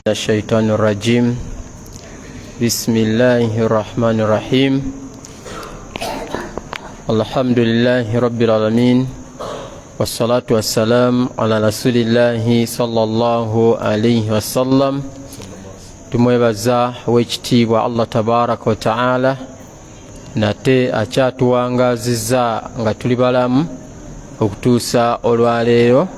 الشيطان الرجيم بسم الله الرحمن الرحيم الحمد لله رب العالمين والصلاة والسلام على رسول الله صلى الله عليه وسلم. Tumwebaza owekitiibwa Allah tabaraka wataala nate akyatuwangazizza nga tuli balamu okutuusa olwaleero.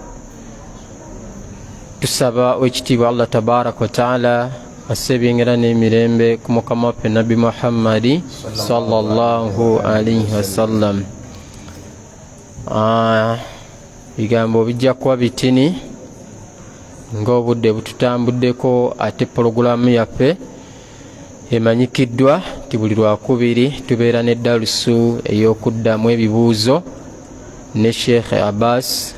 Tusaba owekitiibwa Allah tabaraka wataala asse ebyengera n'emirembe ku mukama waffe Nabbi Muhammadi sallallahu alaihi wasallam. Bigambo bijja kuba bitini ng'obudde bututambuddeko, ate pologulaamu yaffe emanyikiddwa nti buli lwakubiri tubeera ne dalusu ey'okuddamu ebibuuzo ne Sheikh Abbas,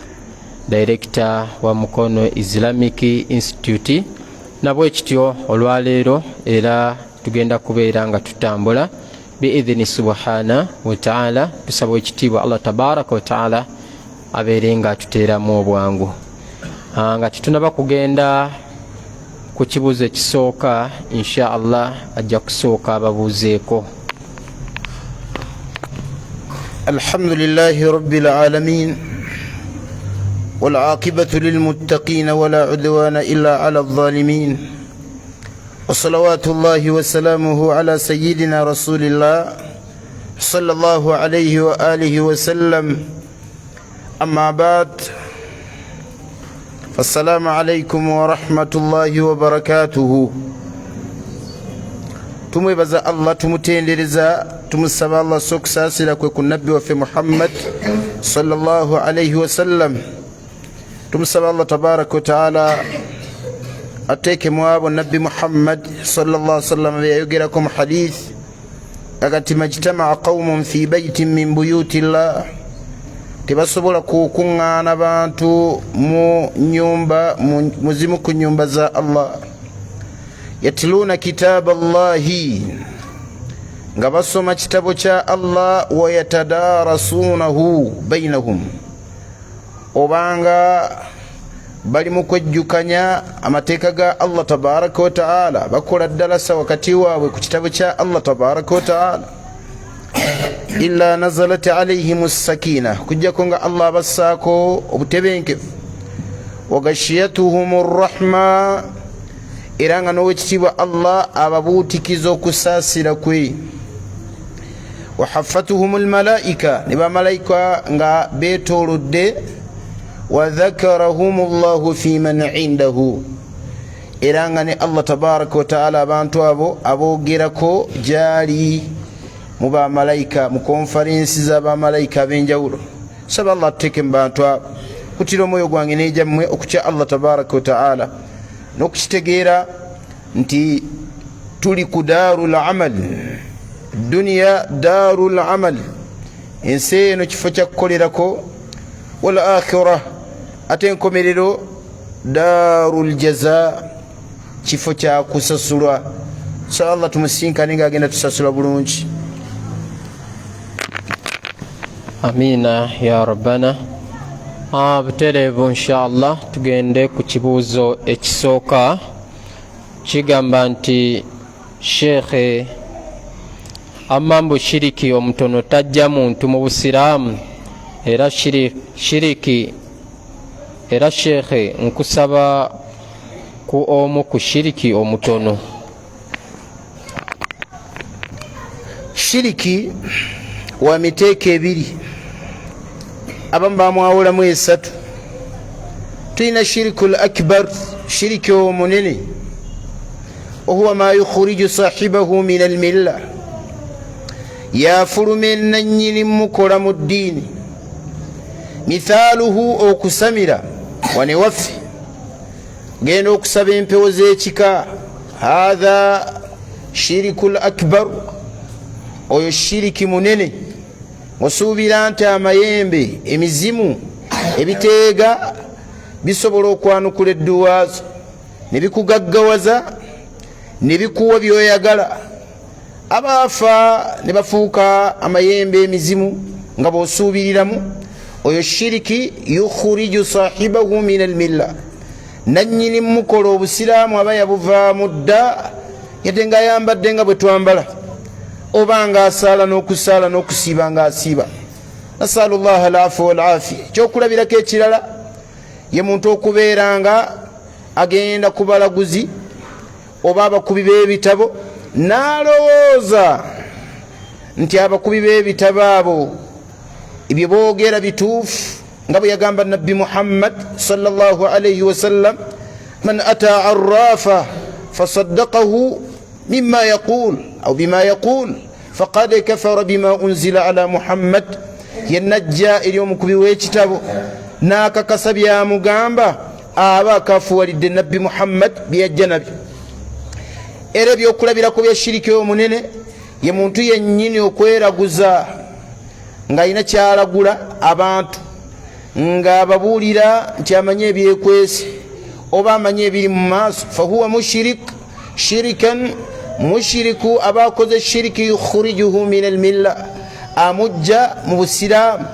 director wa Mukono Islamic Institute. Nabwe kityo olwaleero era tugenda kubeera nga tutambula biidhini subhana wa taala. Tusaba ekitiibwa Allah tabaraka wa taala abeere nga atuteeramu obwangu. Nga tetunaba kugenda ku kibuuzo ekisooka, insha Allah ajja kusooka ababuuzeeko. Alhamdulillahi rabbil alamin والعاقبة للمتقين ولا عدوان إلا على الظالمين وصلوات الله وسلامه على سيدنا رسول الله صلى الله عليه وآله وسلم. أما بعد، فالسلام عليكم ورحمة الله وبركاته. Tumwebaza Allah, tumutendereza, tumusaba Allah so okusaasira kwe ku nabbi waffe Muhammad sallallahu alaihi wasallam. Tumusaba Allah tabaraka wataala ateeke mu abo nabbi Muhammad sallallahu sallam beyayogerako mu hadith agati majtamaa qaumun fi baitin min buyuti llah, tebasobola kukuŋŋaana bantu mu nyumba muzimu ku nyumba za Allah, yatiluuna kitaaba llahi, nga basoma kitabo kya Allah, wayatadarasuunahu bainahum, obanga bali mu kwejjukanya amateeka ga Allah tabaraka wataala, bakola ddalasa wakati waabwe ku kitabo kya Allah tabaraka wataala, illa nazalat alaihim sakina, kujjako nga Allah abassaako obutebenkevu, wagashiyatuhum rrahma, era nga n'owekitiibwa Allah ababuutikiza okusaasira kwe, wahaffatuhum lmalaika, ne bamalayika nga beetoolodde, wadhakarahum llahu fi man indahu, era nga ne Allah tabaraka wataala abantu abo aboogerako gyali mu bamalayika, mu konfarensi z'abamalayika ab'enjawulo. Saba Allah atuteeke mu bantu abo. Kutira omwoyo gwange n'egyammwe okutya Allah tabaraka wataala n'okukitegeera nti tuli ku daaru lamal, duniya daaru lamal, ensi eno kifo kya kukolerako, wal akhira, ate enkomerero daaru ljaza, kifo kya kusasulwa. Saba Allah tumusinkane nga agenda tusasula bulungi. Amiina ya rabbana. Butereevu inshallah tugende ku kibuuzo ekisooka. Kigamba nti sheekhe, amma mbu shiriki omutono tajja muntu mu busiraamu, era shiriki era sheekhe nkusaba ku omu ku shiriki omutono. Shiriki wa miteeko ebiri, abamu bamwawulamu esatu. Tulina shiriku l akbar, shiriki omunene, wahuwa ma yukhriju sahibahu min almilla, yafuluma enanyini mukola mu ddiini. Mithaaluhu okusamira wane waffe, genda okusaba empewo z'ekika, hatha shiriku l akbar, oyo shiriki munene. Osuubira nti amayembe, emizimu, ebiteega bisobola okwanukula edduwaazo ne bikugaggawaza ne bikuwa byoyagala. Abaafa ne bafuuka amayembe, emizimu nga bw'osuubiriramu, oyo shiriki yukhriju sahibahu min almilla, Nannyini mukola obusiraamu aba yabuvaamu dda, yadde nga ayambadde nga bwe twambala, oba nga asaala n'okusaala n'okusiiba nga asiiba. Nasalu llaha alafu walafiya. Ekyokulabirako ekirala ye muntu okubeera nga agenda ku balaguzi oba abakubi b'ebitabo, n'alowooza nti abakubi b'ebitabo abo ebyo boogera bituufu, nga bwe yagamba Nabbi Muhammad sallallahu alaihi wasallam: man ata arrafa fasaddaqahu mima yaqul au bima yaqul faqad kafara bima unzila ala Muhammad. Yenajja eri omukubi w'ekitabo n'akakasa byamugamba, aba akafuwalidde Nabbi Muhammad byeyajja nabyo. Era ebyokulabirako bya shiriki omunene ye muntu yennyini okweraguza ng'alina kyalagula abantu, ng'ababuulira nti amanyi ebyekwese oba amanyi ebiri mu maaso, fahuwa mushirik shirikan mushiriku, aba akoze shiriki yukhrijuhu min almilla, amujja mu busiraamu.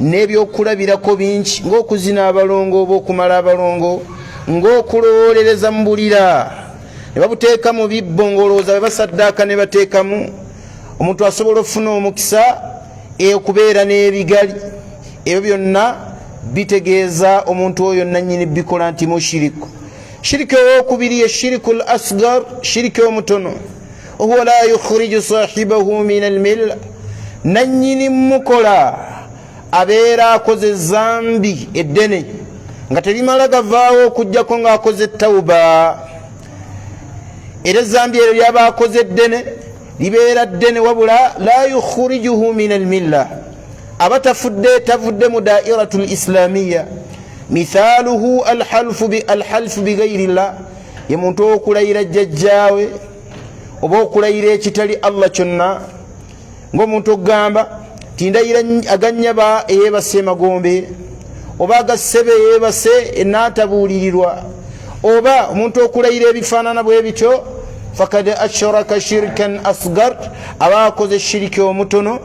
N'ebyokulabirako bingi, ng'okuzina abalongo oba okumala abalongo, ng'okulowoolereza mu bulira ne babuteeka mu bibbo, ng'olowooza bwe basaddaaka ne bateekamu, omuntu asobola okufuna omukisa okubeera n'ebigali. Ebyo byonna bitegeeza omuntu oyo nannyini bikola nti mushiriku. Shiriki owokubiri ye shiriku l asgar, shiriki omutono, wahuwa la yukhriju sahibahu min almilla, nannyini mukola abeera akoze zambi eddene nga terimala gavaawo okugjako ng'akoze tawuba. Era ezambi eryo lyaba akoze eddene libeera ddene, wabula la yukhrijuhu min almilla, aba tafudde, tavudde mu dairatu lislamiya. Mithaluhu alhalfu bigairi llah, ye muntu okulayira jjajjaawe oba okulayira ekitali Allah kyonna, ngaomuntu okugamba tindayira aganyaba eyebase emagombe oba agassebe eyebase enatabuulirirwa, oba omuntu okulayira ebifaanana bwe bityo, fakad ashraka shirkan asgar, aba akoze shiriki omutono,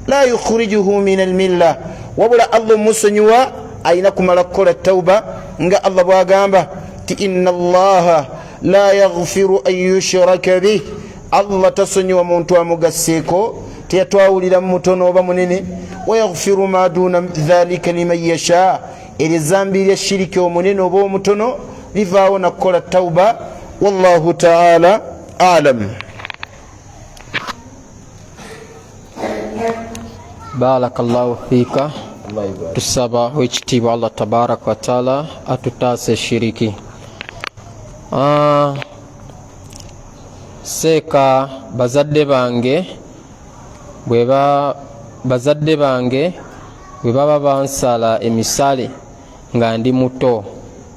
la yukhrijuhu min almilla. Wabula Allah omusonyiwa, ayina kumala kukola tauba, nga Allah bwagamba ti inna allaha la yaghfiru an yushraka bih, Allah tasonyiwa muntu amugasseeko, teyatwawulira mu mutono oba munene, wayaghfiru ma duna dhalika liman yasha. Eryo ezambi lya shiriki omunene oba omutono livaawo nakukola tauba. Wallahu taala alam. Barakallahu fiika. Tusaba wekitiibwa Allah tabaraka wataala atutaase shiriki. Seeka, bazadde bange bweba bazadde bange bwe baba bansala emisale nga ndi muto,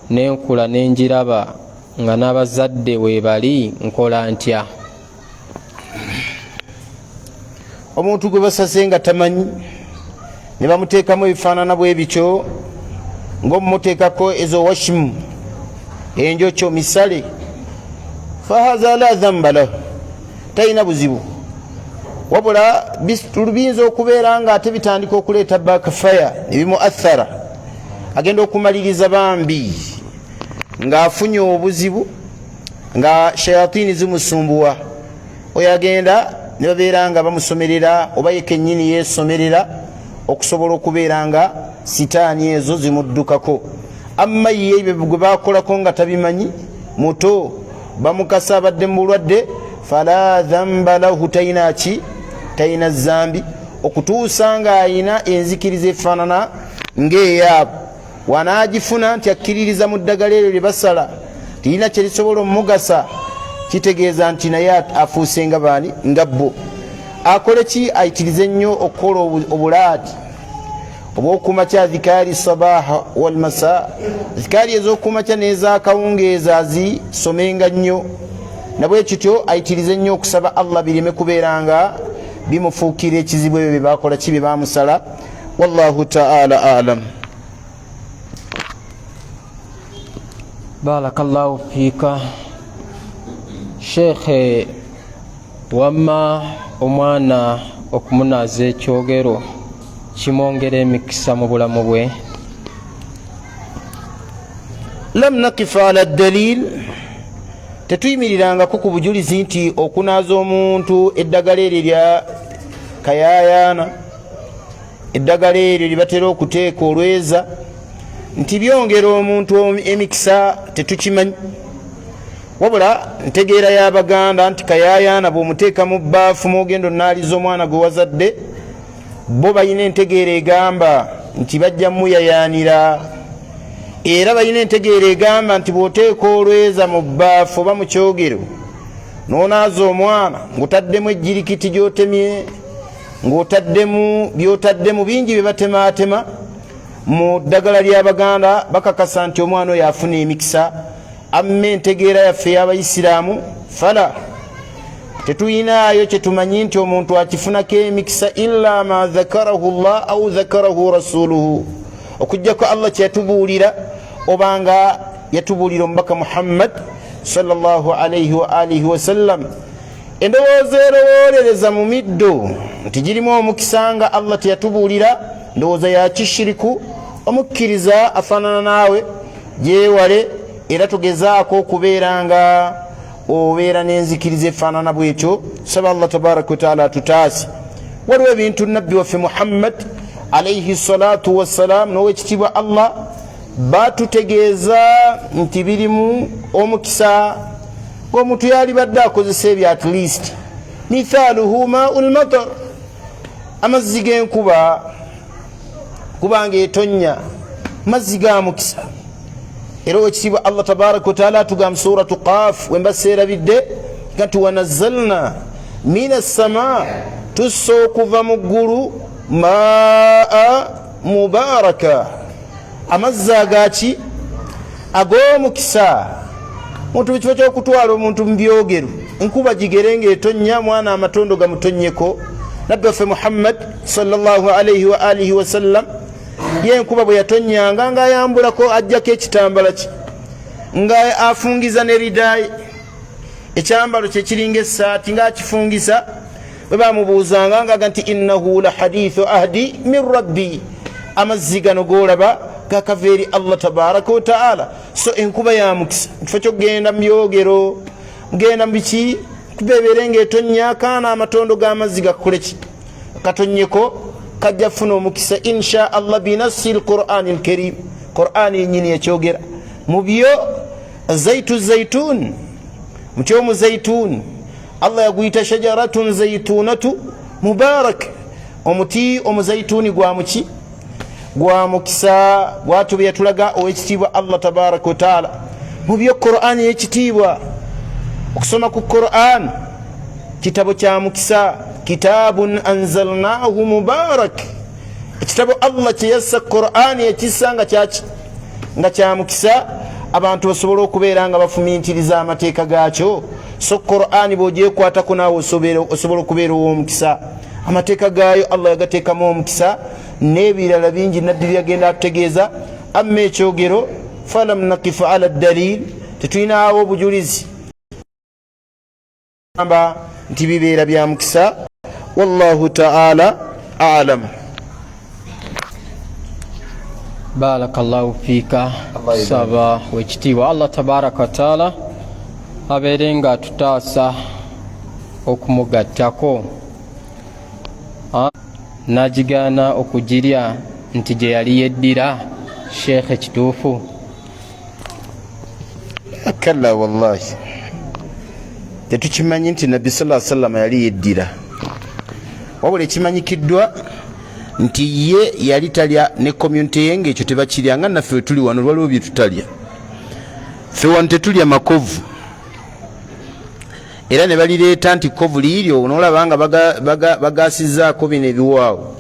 nenkula nenjiraba nga n'abazadde weebali, nkola ntya? Omuntu gwe basase nga tamanyi ne bamuteekamu ebifaanana bwe bityo, ng'omumuteekako ezo washimu, enjokyo, misale, fahaza la dhamba lah, talina buzibu. Wabula biyinza okubeera nga ate bitandika okuleeta backfire nebimuathara, agenda okumaliriza bambi ng'afunye obuzibu, nga shayatini zimusumbuwa. Oyo agenda ne babeera nga bamusomerera oba ye kennyini yeesomerera okusobola okubeera nga sitaani ezo zimuddukako. Amma ye gwe bakolako nga tabimanyi, muto, bamukasa, abadde mu bulwadde, fala dhamba lahu, talina ki, talina zambi okutuusa ng'ayina enzikiriza efaanana ng'eyaabo. Wanaagifuna nti akkiririza mu ddagala eryo lye basala lirina kye lisobola omumugasa, kitegeeza nti naye afuuse nga baani, nga bo. Akole ki? Ayitirize nnyo okukola obulaadi obwokumakya, dhikaari sabaha walmasa, dhikaari ez'okumakya n'ezakawungeezi azisomenga nnyo. Nabwe kityo ayitirize nnyo okusaba Allah bireme kubeera nga bimufuukira ekizibu ebyo bye bakola ki, bye bamusala. Wallahu taala alam. Barakallahu fiika sheekhe. Wamma omwana okumunaaza ekyogero kimwongera emikisa mu bulamu bwe? La. Lam nakif ala dalil, tetuyimirirangako ku bujulizi nti okunaaza omuntu eddagala eryo erya kayayaana, eddagala eryo lyebatera okuteeka olweza, nti byongera omuntu emikisa, tetukimanyi. Wabula ntegeera y'Abaganda nti kayayaana bw'omuteeka mu bbaafu mwogenda onaaliza omwana gwe wazadde, bo balina entegeera egamba nti bajja muyayaanira. Era balina entegeera egamba nti bw'oteeka olweza mu bbaafu oba mu kyogero n'onaaza omwana ng'otaddemu ejjirikiti gy'otemye, ng'otaddemu by'otaddemu bingi bye batemaatema mu ddagala ly'Abaganda, bakakasa nti omwana oyo afuna emikisa. Amma entegeera yaffe y'Abayisiraamu, fala tetuyinaayo kyetumanyi nti omuntu akifunako emikisa illa ma dhakarahu llah au dhakarahu rasuluhu, okugjako Allah kyeyatubuulira obanga yatubuulira omubaka Muhammad sallallahu alaihi wa alihi wasallam. Endowooza erowoolereza mu middo nti girimu omukisa nga Allah teyatubuulira, ndowooza ya kishiriku. Omukkiriza afaanana naawe gyewale, era tugezaako okubeera nga obeera n'enzikiriza efaanana bwetyo. Saba Allah tabaraka wataala atutaase. Waliwo ebintu Nabbi waffe Muhammad alaihi salatu wassalam n'owekitiibwa Allah batutegeeza nti birimu omukisa, ng'omuntu yalibadde akozesa ebyo. At least mithaluhu mau lmatar, amazzi g'enkuba, kubanga etonnya mazzi ga mukisa. Era owekitiibwa Allah tabaraka wataala atugamba Suratu Qaf, wemba seerabidde, nga nti wanazalna min assama, tussa okuva mu ggulu maa mubaraka, amazzi agaki ag'omukisa. Muntu mu kifo ky'okutwala omuntu mu byogero, nkuba gigere ngaetonnya, mwana amatondo gamutonnyeko. Nabbi waffe Muhammad sallallahu alaihi wa alihi wasallam ye enkuba bwe yatonnyanga ng'ayambulako, ajjako ekitambala kye, nga afungiza ne ridaayi, ekyambalo kye kiringa essaati, ng'akifungiza. Bwe bamubuuzanga ngaga nti innahu la hadithu ahdi min rabbi, amazzi gano golaba gakava eri Allah tabaraka wataala. So enkuba ya mukisa. Mukifo kyokugenda mu byogero, mugenda mu biki, kuba ebeere ngaetonnya, kaana amatondo g'amazzi gakukoleki katonyeko, kajja kufuna omukisa insha Allah, binassi lqurani lkarim. Qurani yenyini ekyogera. Mu byo zaitu zaitun, muti omuzaituni Allah yaguyita shajaratun zaitunatu mubarak, omuti omuzaituni gwa muki gwa mukisa, bwatyo bwe yatulaga owekitiibwa Allah tabaraka wataala. Mu byo Qurani yekitiibwa, okusoma ku Quran kitabo kya mukisa, kitabun anzalnahu mubarak, ekitabo Allah kyeyassa Qurani yakissa nga kyaki nga kya mukisa, abantu basobole okubeera nga bafumintiriza amateeka gaakyo. So Qurani bwogyekwatako naawe osobola okubeera ow'omukisa. Amateeka gaayo Allah yagateekamu omukisa, n'ebirala bingi Nabbi byagenda atutegeeza. Amma ekyogero, falam nakif ala dalil, tetulinawo obujulizi amba nti bibeera bya mukisa. Wallahu taala alam. Barakallahu fiika. Saba wekitiibwa Allah tabaraka wataala abeere nga atutaasa okumugattako. N'agigaana okugirya nti gye yali yeddira, sheekhe, kituufu? Kalla wallahi, tetukimanyi nti Nabbi sa sallama yali yeddira. Wabula ekimanyikiddwa nti ye yali talya ne community ye ngaekyo tebakirya, nga naffe wetuli wano waliwo bye tutalya. Ffe wano tetulya makovu, era ne balireeta nti kovu liiryo, nolaba nga bagasizaako bino ebiwaawo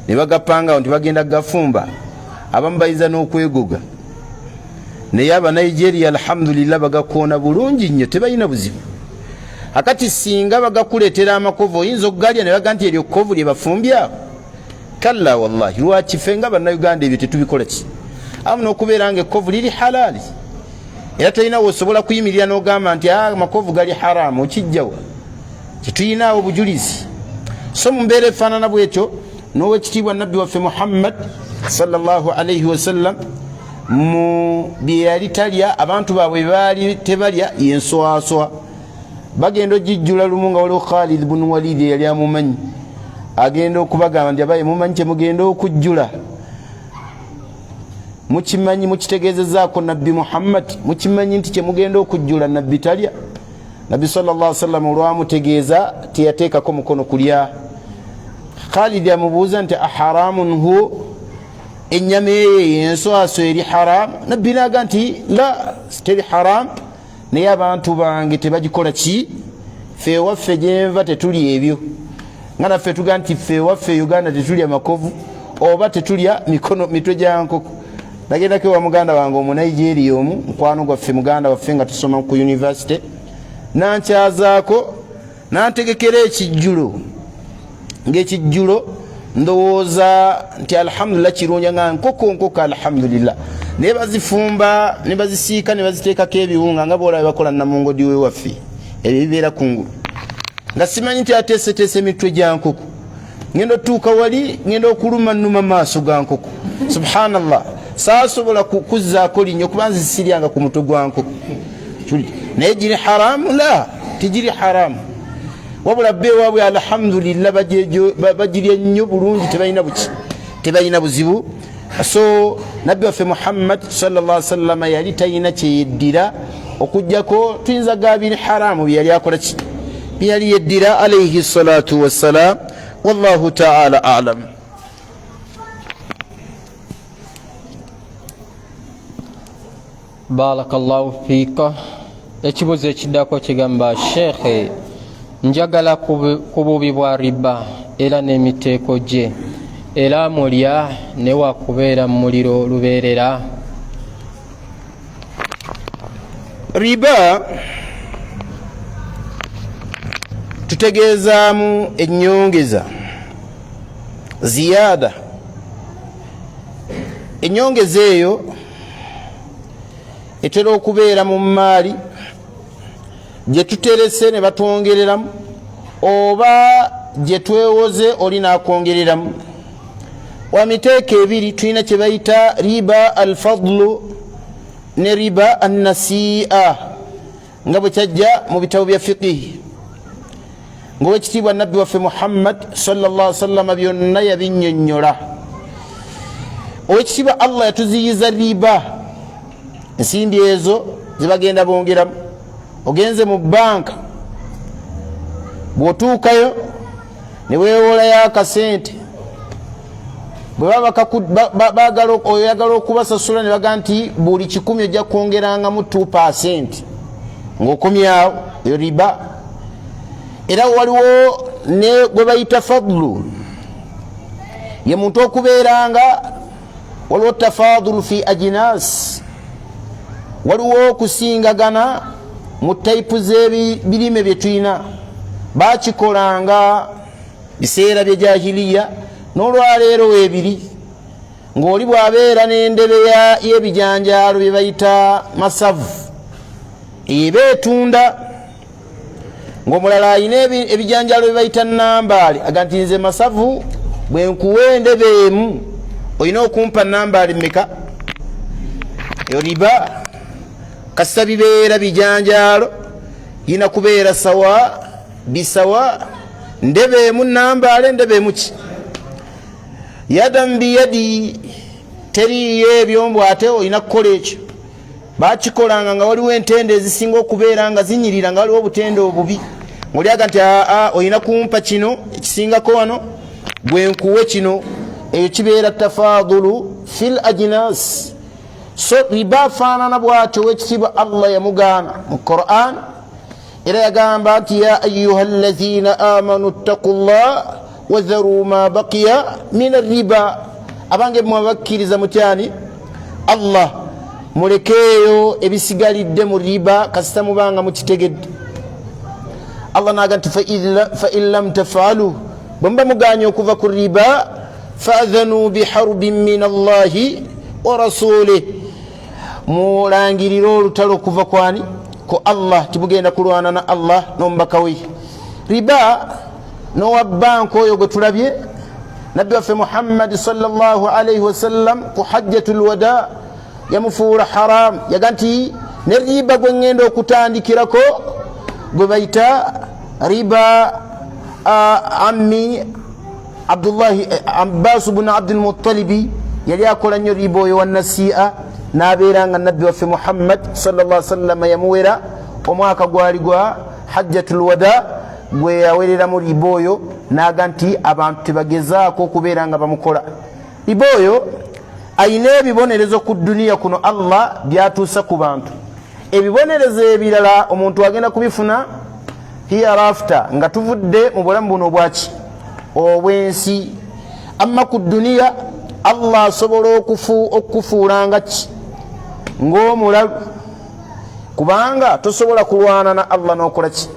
ne bagapangawo nti bagenda gafumba, abamu bayinza n'okwegoga. Naye Abanigeria alhamdulillah bagakoona bulungi nnyo, tebalina buzibu. Akati singa bagakuleetera amakovu, oyinza okugalya ne baga nti eryo kovu lye bafumbyawo? Kalla wallahi. Lwaki ffe nga Bannayuganda ebyo tetubikola ki amu n'okubeera nga ekkovu liri halaali, era tolina wosobola kuyimirira n'ogamba nti amakovu gali haramu? Okijjawa? Tetuyinaawo bujulizi. So mu mbeera efaanana bwetyo, n'owekitiibwa Nabbi waffe Muhammad sallallahu alaihi wasallam Mu byeyali talya, abantu baabwe baali tebalya, yenswaswa. Bagenda ogijjula lumu nga waliwo Khalid bunu Walid eyali amumanyi, agenda okubagamba nti, abaye, mumanyi kyemugenda okujjula? Mukimanyi? Mukitegezezaako Nabbi Muhammad? Mukimanyi nti kyemugenda okujjula Nabbi talya? Nabbi salla sallam olwamutegeeza, teyateekako mukono kulya. Khalid amubuuza nti, aharamun hu? Enyama eyo yenswaso eri haram? Nabbi naga nti, la, teri haram, naye abantu bange tebagikola. Ki fe ewaffe gyenva tetulya ebyo, nga naffe tuga nti fe ewaffe Uganda tetulya makovu oba tetulya mikono mitwe gya nkoko. Nagendako ewa muganda wange Omunigeria omu, mukwano gwaffe, muganda waffe, nga tusoma ku university, nankyazaako, nantegekera ekijjulo, ngaekijjulo ndowooza nti alhamdulillah kirungi, nga nkoko nkoko, alhamdulillah, naye bazifumba ne bazisiika ne baziteekako ebiwunga nga boolaba bakola namungodi wewaffe, ebyo bibeera kungulu, nga simanyi nti ateeseteese emitwe gya nkoko. Ngenda otuuka wali, ngenda okuluma numa maaso ga nkoko, subhanallah, saasobola kuzzaako linnyo kuba nze siryanga ku mutwe gwa nkoko. Naye giri haramu? La, tigiri haramu, wabula be waabwe alhamdulillah bagirya nnyo bulungi, tebalina buki, tebalina buzibu. So Nabbi waffe Muhammad salla sallama yali talina kyeyeddira okugjako tuyinza gabiri haramu byeyali akola ki, byeyali yeddira, alaihi salatu wassalam. Wallahu taala alam. Barakallahu fiika. Ekibuuzo ekiddako kigamba, sheekhe, njagala ku bubi bwa riba era n'emiteeko gye, era mulya newakubeera mu muliro lubeerera. Riba tutegeezaamu ennyongeza, ziyaada. Ennyongeza eyo etera okubeera mu maali gye tuterese ne batwongereramu, oba gye twewoze oli n'akwongereramu. Wa miteeko ebiri: tulina kye bayita riba alfadlu ne riba annasi'a, nga bwe kyajja mu bitabo bya fiqihi, ngaowekitiibwa Nabbi waffe Muhammad salla sallama byonna yabinnyonnyola. Owekitiibwa Allah yatuziyiza riba, ensimbi ezo zebagenda bongeramu. Ogenze mu banka, bw'otuukayo ne weewolayo akasente, bwe baba oyagala okubasasula, ne baga nti buli 100 ojja kwongerangamu 2 ng'okomyawo, eyo riba. Era waliwo ne gwe bayita fadlu, ye muntu okubeeranga waliwo tafadulu fi ajinas, waliwo okusingagana mu taipu z'ebirime bye tulina. Bakikolanga biseera bye jahiliya, n'olwaleero weebiri, ng'oli bw'abeera n'endebe y'ebijanjaalo bye bayita masavu, eba etunda, ng'omulala alina ebijanjaalo bye bayita nambaale, aga nti nze masavu bwe nkuwa endebe emu, olina okumpa nambaale mmeka? Eyo riba. Kasita bibeera bijanjaalo, yina kubeera sawa bisawa, ndebe emu nambaale, ndebe emu ki, yadan biyadi, teriiyo ebyombo ate olina kukola ekyo. Bakikolanga nga waliwo entende ezisinga okubeera nga zinyirira, nga waliwo obutende obubi, ngaolyaga nti aa, olina kumpa kino ekisingako wano gwenkuwe kino. Eyo kibeera tafadulu fil ajnas. So riba afaanana bwatyo. Owekitiibwa Allah yamugaana mu Quran, era yagamba nti, ya ayuha lazina amanu ttaku llah wadharu ma baqiya min arriba. Abange mwe abakkiriza, mutyani Allah, mulekeeyo ebisigalidde mu riba kasita mubanga mukitegedde. Allah naga nti, fain lam tafalu, bwe muba muganye okuva ku riba, faadhanu biharbin min allahi wa rasulih, mulangirire olutalo okuva kwani? Ku Allah, tibugenda kulwana na Allah n'omubaka we. Riba n'owa banka oyo gwe tulabye, Nabbi waffe Muhammadi sallallahu alaihi wasallam ku hajjatu lwada Yamufuula haramu. Yaga nti ne riba gwe ŋŋenda okutandikirako gwe bayita riba ammi Abdullahi Abbasu bunu Abdulmutalibi yali akola nnyo riba oyo wa nasiia, n'abeera nga Nabbi waffe Muhammad salla sallama yamuwera omwaka gwali gwa Hajjatul Wada gwe yawereramu riba oyo, n'aga nti abantu tebagezaako okubeera nga bamukola riba oyo. Ayina ebibonerezo ku duniya kuno Allah byatuusa ku bantu. Ebibonerezo ebirala omuntu agenda kubifuna hereafter, nga tuvudde mu bulamu buno obwaki obwensi. Amma ku duniya Allah asobola okukufuulanga ki ng'omulalu, kubanga tosobola kulwana na Allah n'okola ki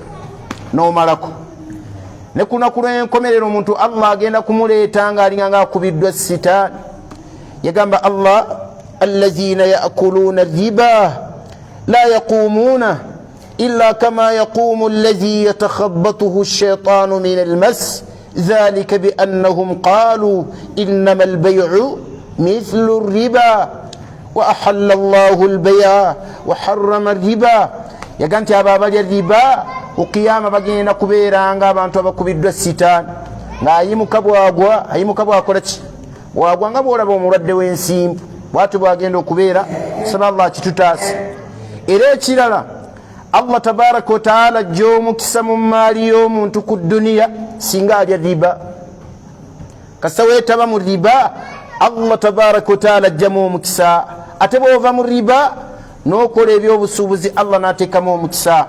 n'omalako. Ne ku lunaku lw'enkomerero omuntu Allah agenda kumuleeta ng'alinga nga akubiddwa sitaani. Yagamba Allah, allazina yakuluuna riba la yaqumuuna illa kama yaqumu allazi yatakhabatuhu shaitanu min almas dhalika biannahum qalu innama albayu mithlu riba wa ahalla llahu albaya wa harrama riba. Yaga nti abo abalya riba okiyama bagenda kubeeranga abantu abakubiddwa sitaani, ng'ayimuka bwagwa, ayimuka bwakola ki bwagwa, nga bwolaba omulwadde w'ensimbu bwatyo bwagenda okubeera. Saba Allah akitutaase. Era ekirala, Allah tabaraka wataala ajja omukisa mu maali y'omuntu ku duniya singa alya riba. Kasita weetaba mu riba, Allah tabaraka wataala ajjamu omukisa. Ate bwova mu riba n'okola ebyobusuubuzi, Allah n'ateekamu omukisa.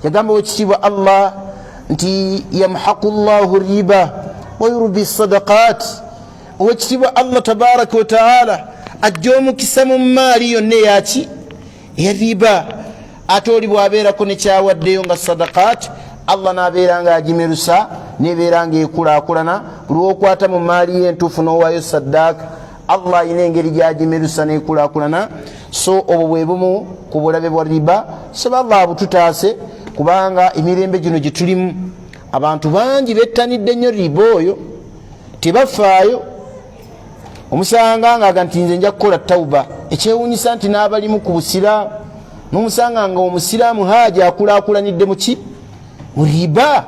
Yagamba wekitiibwa Allah nti yamhaqu llahu riba wayurbi sadaqat. Owekitiibwa Allah tabaraka wataala ajja omukisa mu maali yonna eyaki eya riba. Ate oli bwabeerako nekyawaddeyo nga sadaqat, Allah nabeera nga agimerusa, nebeera nga ekulakulana. Lwokwata mu maali ye entuufu n'owaayo saddaaka, Allah ayina engeri gyagimerusa nekulakulana. So obwo bwe bumu ku bulabe bwa riba. Saba Allah abututaase, kubanga emirembe gino gyetulimu abantu bangi bettanidde nnyo riba oyo, tebafaayo. Omusanga ngaaga nti nze nja kukola tauba. Ekyewunyisa nti n'abalimu ku busiraamu, nomusanga nga omusiraamu haaji akulakulanidde muki mu riba,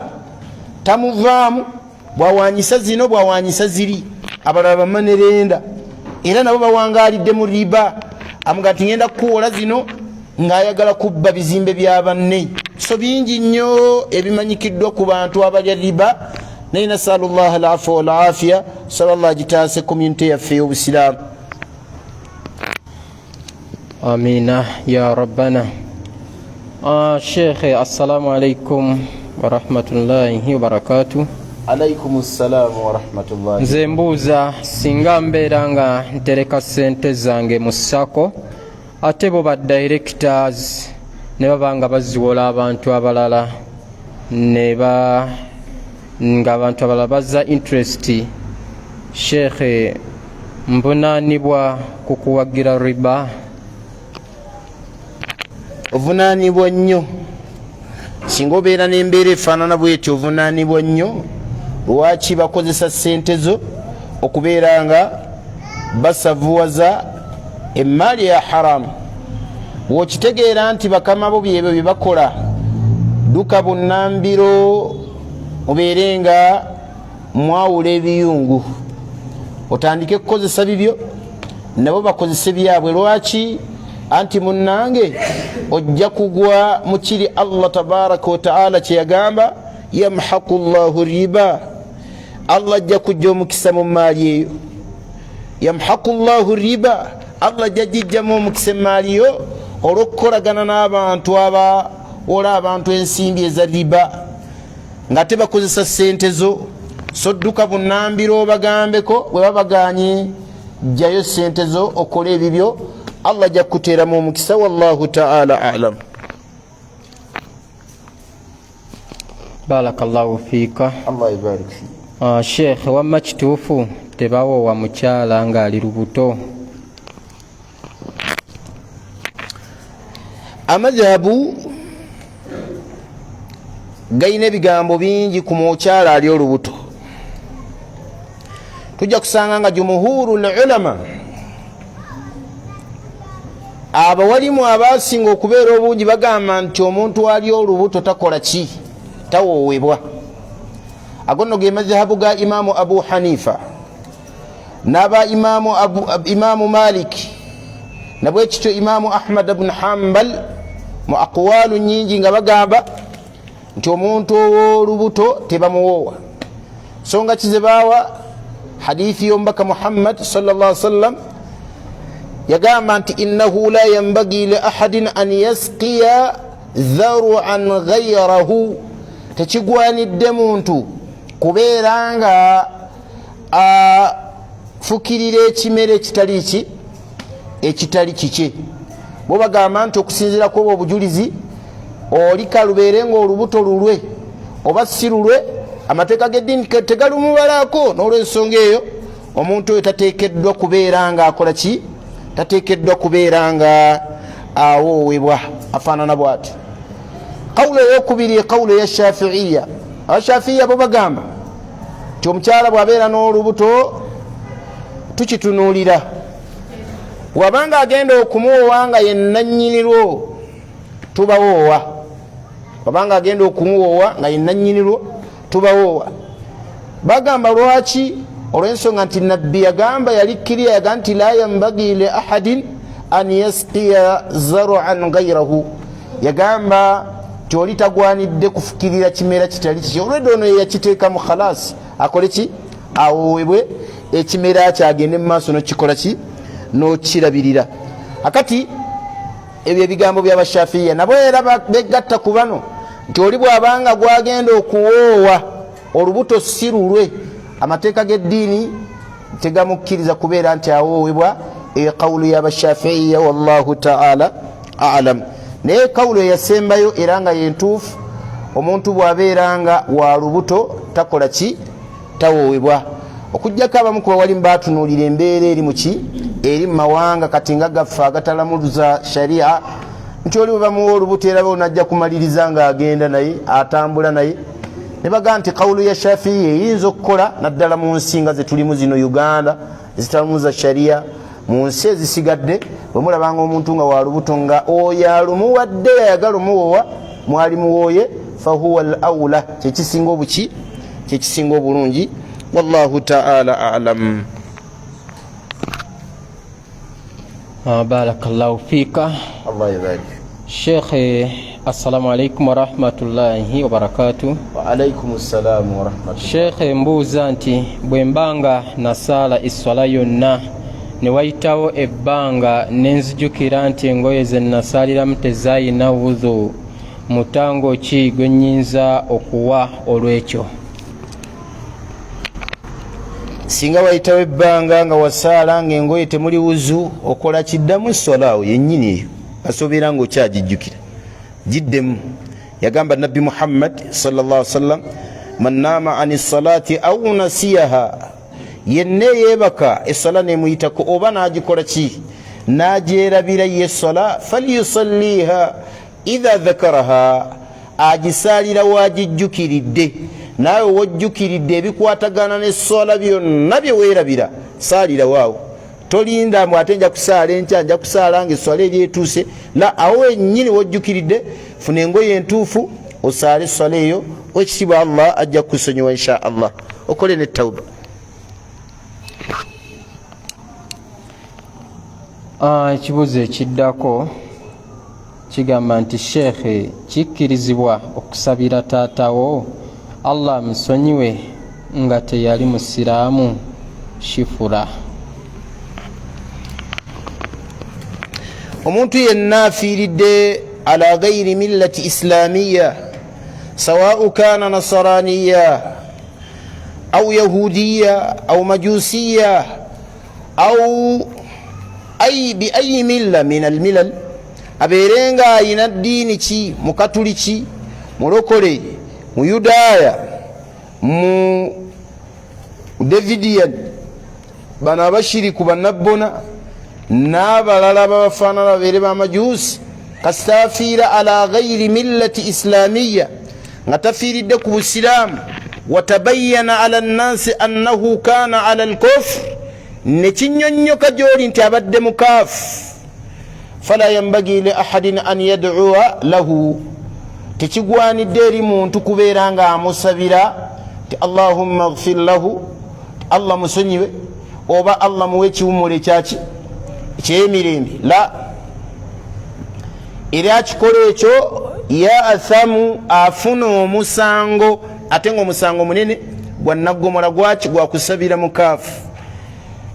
tamuvaamu. Bwawanyisa zino, bwawanyisa ziri, abalala bamanerenda era nabo bawangalidde mu riba. Amuga nti ngenda kukuwola zino, ng'ayagala kubba bizimbe bya banne. So bingi nnyo ebimanyikiddwa ku bantu abalya riba, naye nasalu llah alafa walafiya. Saba Allah agitaase community yaffe ey'obusiraamu. Amina ya rabbana. Shekhe, assalamu alaikum warahmatullahi wabarakatuh. Alaikum ssalamu warahmatullahi. Nze mbuuza, singa mbeera nga ntereka ssente zange mu SACCO, ate bo ba directors ne baba nga baziwola abantu abalala, ne ba nga abantu abalala bazza interest, shekhe, mbunaanibwa ku kuwagira riba? Ovunaanibwa nnyo singa obeera n'embeera efaanana bwetyo. Ovunaanibwa nnyo. Lwaki bakozesa ssente zo okubeera nga basavuwaza emaali ya haramu? Bw'okitegeera nti bakama bo byebyo bye bakola, dduka bunnambiro, mubeere nga mwawula ebiyungu, otandike kukozesa bibyo, nabo bakozese byabwe. Lwaki? Anti munnange ojja kugwa mu kiri Allah tabaraka wataala kyeyagamba, yamhaqu llahu riba. Allah ajja kujja omukisa mu maali eyo. Yamhaqu llahu riba, Allah ajja gijjamu omukisa emaali yo olw'okukolagana n'abantu abawola abantu ensimbi eza riba nga tebakozesa sente zo. So dduka bunambiro obagambeko. Bwe babaganye, jjayo sente zo okole ebibyo, Allah ajja kukuteeramu omukisa. Wallahu taala alam. Barakallahu fiika. Allah ibarik fi. Sheekh, wamma kituufu tebawoowa mukyala ng'ali lubuto? Amadhabu galina ebigambo bingi ku mukyala ali olubuto. Tujja kusanga nga jumuhuru lulama Abawalimu abasinga okubeera obungi bagamba nti omuntu ali olubuto takola ki, tawoowebwa. Ago nno ge madhahabu ga Imamu Abu Hanifa n'aba Imamu Malik, nabwekityo Imamu Ahmad bnu Hambal mu aqwalu nyingi nga bagamba nti omuntu ow'olubuto tebamuwoowa. Songa kizebaawa hadithi y'omubaka Muhammad sallallahu sallam yagamba nti innahu la yambagi li ahadin an yasqiya dharuan ghairahu, tekigwanidde muntu kubeera nga afukirira ekimera ekitali ki, ekitali kikye. Bo bagamba nti okusinziira ku obwo obujulizi, oli kalubeere nga olubuto lulwe oba si lulwe, amateeka g'eddiini tegalumubalako. N'olwensonga eyo omuntu oyo tateekeddwa kubeera nga akola ki, tateekeddwa kubeera nga awoowebwa afaanana bw'ati. Kawulo eyokubiri, kawulo eya Shafiiya. Abashafiiya bo bagamba nti omukyala bw'abeera n'olubuto tukitunuulira, bw'abanga agenda okumuwoowa nga yennannyinirwo tubawoowa, bw'abanga agenda okumuwoowa nga yennannyinirwo tubawoowa. Bagamba lwaki? Olw'ensonga nti Nabbi yagamba, yali kiriya, yagamba nti la yambagi li ahadin an yasqiya zaruan gairahu, yagamba nti oli tagwanidde kufukirira kimera kitali kiki. Olwedde ono yeyakiteekamu, khalasi akole ki, awoowebwe ekimera kyagende mu maaso nokikola ki, nokirabirira. Akati ebyo ebigambo byabashafiya nabo era begatta ku bano nti oli bw'abanga gwagenda okuwoowa olubuto si lulwe, amateeka g'eddiini tegamukkiriza kubeera nti awoowebwa. Eyo kawulu y'abashafiiya, wallahu taala alam. Naye kawulu eyasembayo era nga yentuufu, omuntu bw'abeera nga wa lubuto takola ki, tawoowebwa, okugjako abamu kuba walimu batunuulira embeera eri muki, eri mu mawanga kati nga gaffe agatalamuza sharia, nti oli bwe bamuwa olubuto era bonajja kumaliriza ng'agenda naye atambula naye, ne bagamba nti kawulu ya Shafiiya eyinza okukola naddala mu nsi nga zetulimu zino Uganda ezitalamuza sharia. Mu nsi ezisigadde bwe mulabanga omuntu nga walubuto nga oyo alumuwadde yayagala omuwowa, mwali muwooye, fahuwa al aula, kyekisinga obuki, kyekisinga obulungi. Wallahu taala alam. Barakallahu fika. Allah yabarik. Shekhe, assalamu alaikum warahmatullahi wabarakatu. Waalaikum ssalamu warahmatullahi. Shekhe, mbuuza nti bwe mbanga nasaala esswala yonna ne wayitawo ebbanga ne nzijukira nti engoye ze nasaaliramu tezaayina wudhu, mutango ki gwe nnyinza okuwa olw'ekyo? Singa wayitawo ebbanga nga wasaala nga engoye temuli wuzu, okola kiddamu eswalaawo yennyini eyo, asobeera nga okyagijjukira, giddemu. Yagamba Nabbi Muhammad sallallahu sallam, man naama ani salati au nasiyaha, yenna eyeebaka eswala nemuyitako oba n'agikola ki, n'agyerabira ye eswala, falyusalliha idha dhakaraha, agisaalira wagijjukiridde. Naawe wojjukiridde ebikwatagana n'esswala byonna bye weerabira, saalira waawo, tolinda mbu ate nja kusaala enkya, nja kusaala nga esswala eri etuuse. La, awo wennyini wojjukiridde, funa engoye entuufu osaale esswala eyo. Ekitiibwa Allah ajja kukusonyiwa insha Allah, okole ne tauba. Ekibuuzo ekiddako kigamba nti sheekhe, kikkirizibwa okusabira taatawo Allah amusonyiwe nga teyali musiraamu? Shifura. Omuntu yenna afiiridde ala gairi millati islamiya, sawau kana nasaraniya au yahudiya au majusiya au ay biayi milla min almilal, abeere nga ayina ddiini ki, mukatuliki, mulokole, muyudaaya, mu davidian, bano abashiriku banabbona n'abalala babafaanana babeere bamajuusi, kasita afiira ala gairi millati islamiya, nga tafiiridde ku busiraamu, watabayana ala nnansi annahu kana ala alkufr, ne kinyonnyoka gy'oli nti abadde mukaafu. Fala yambagi li ahadin an yaduwa lahu, tekigwanidde eri muntu kubeera nga amusabira ti Allahumma gfir lahu, Allah musonyiwe oba Allah muwe ekiwummulo ekyaki ekyemirembe. La, era akikola ekyo ya athamu, afuna omusango, ate nga omusango munene gwa naggomola gwaki gwakusabira mukaafu.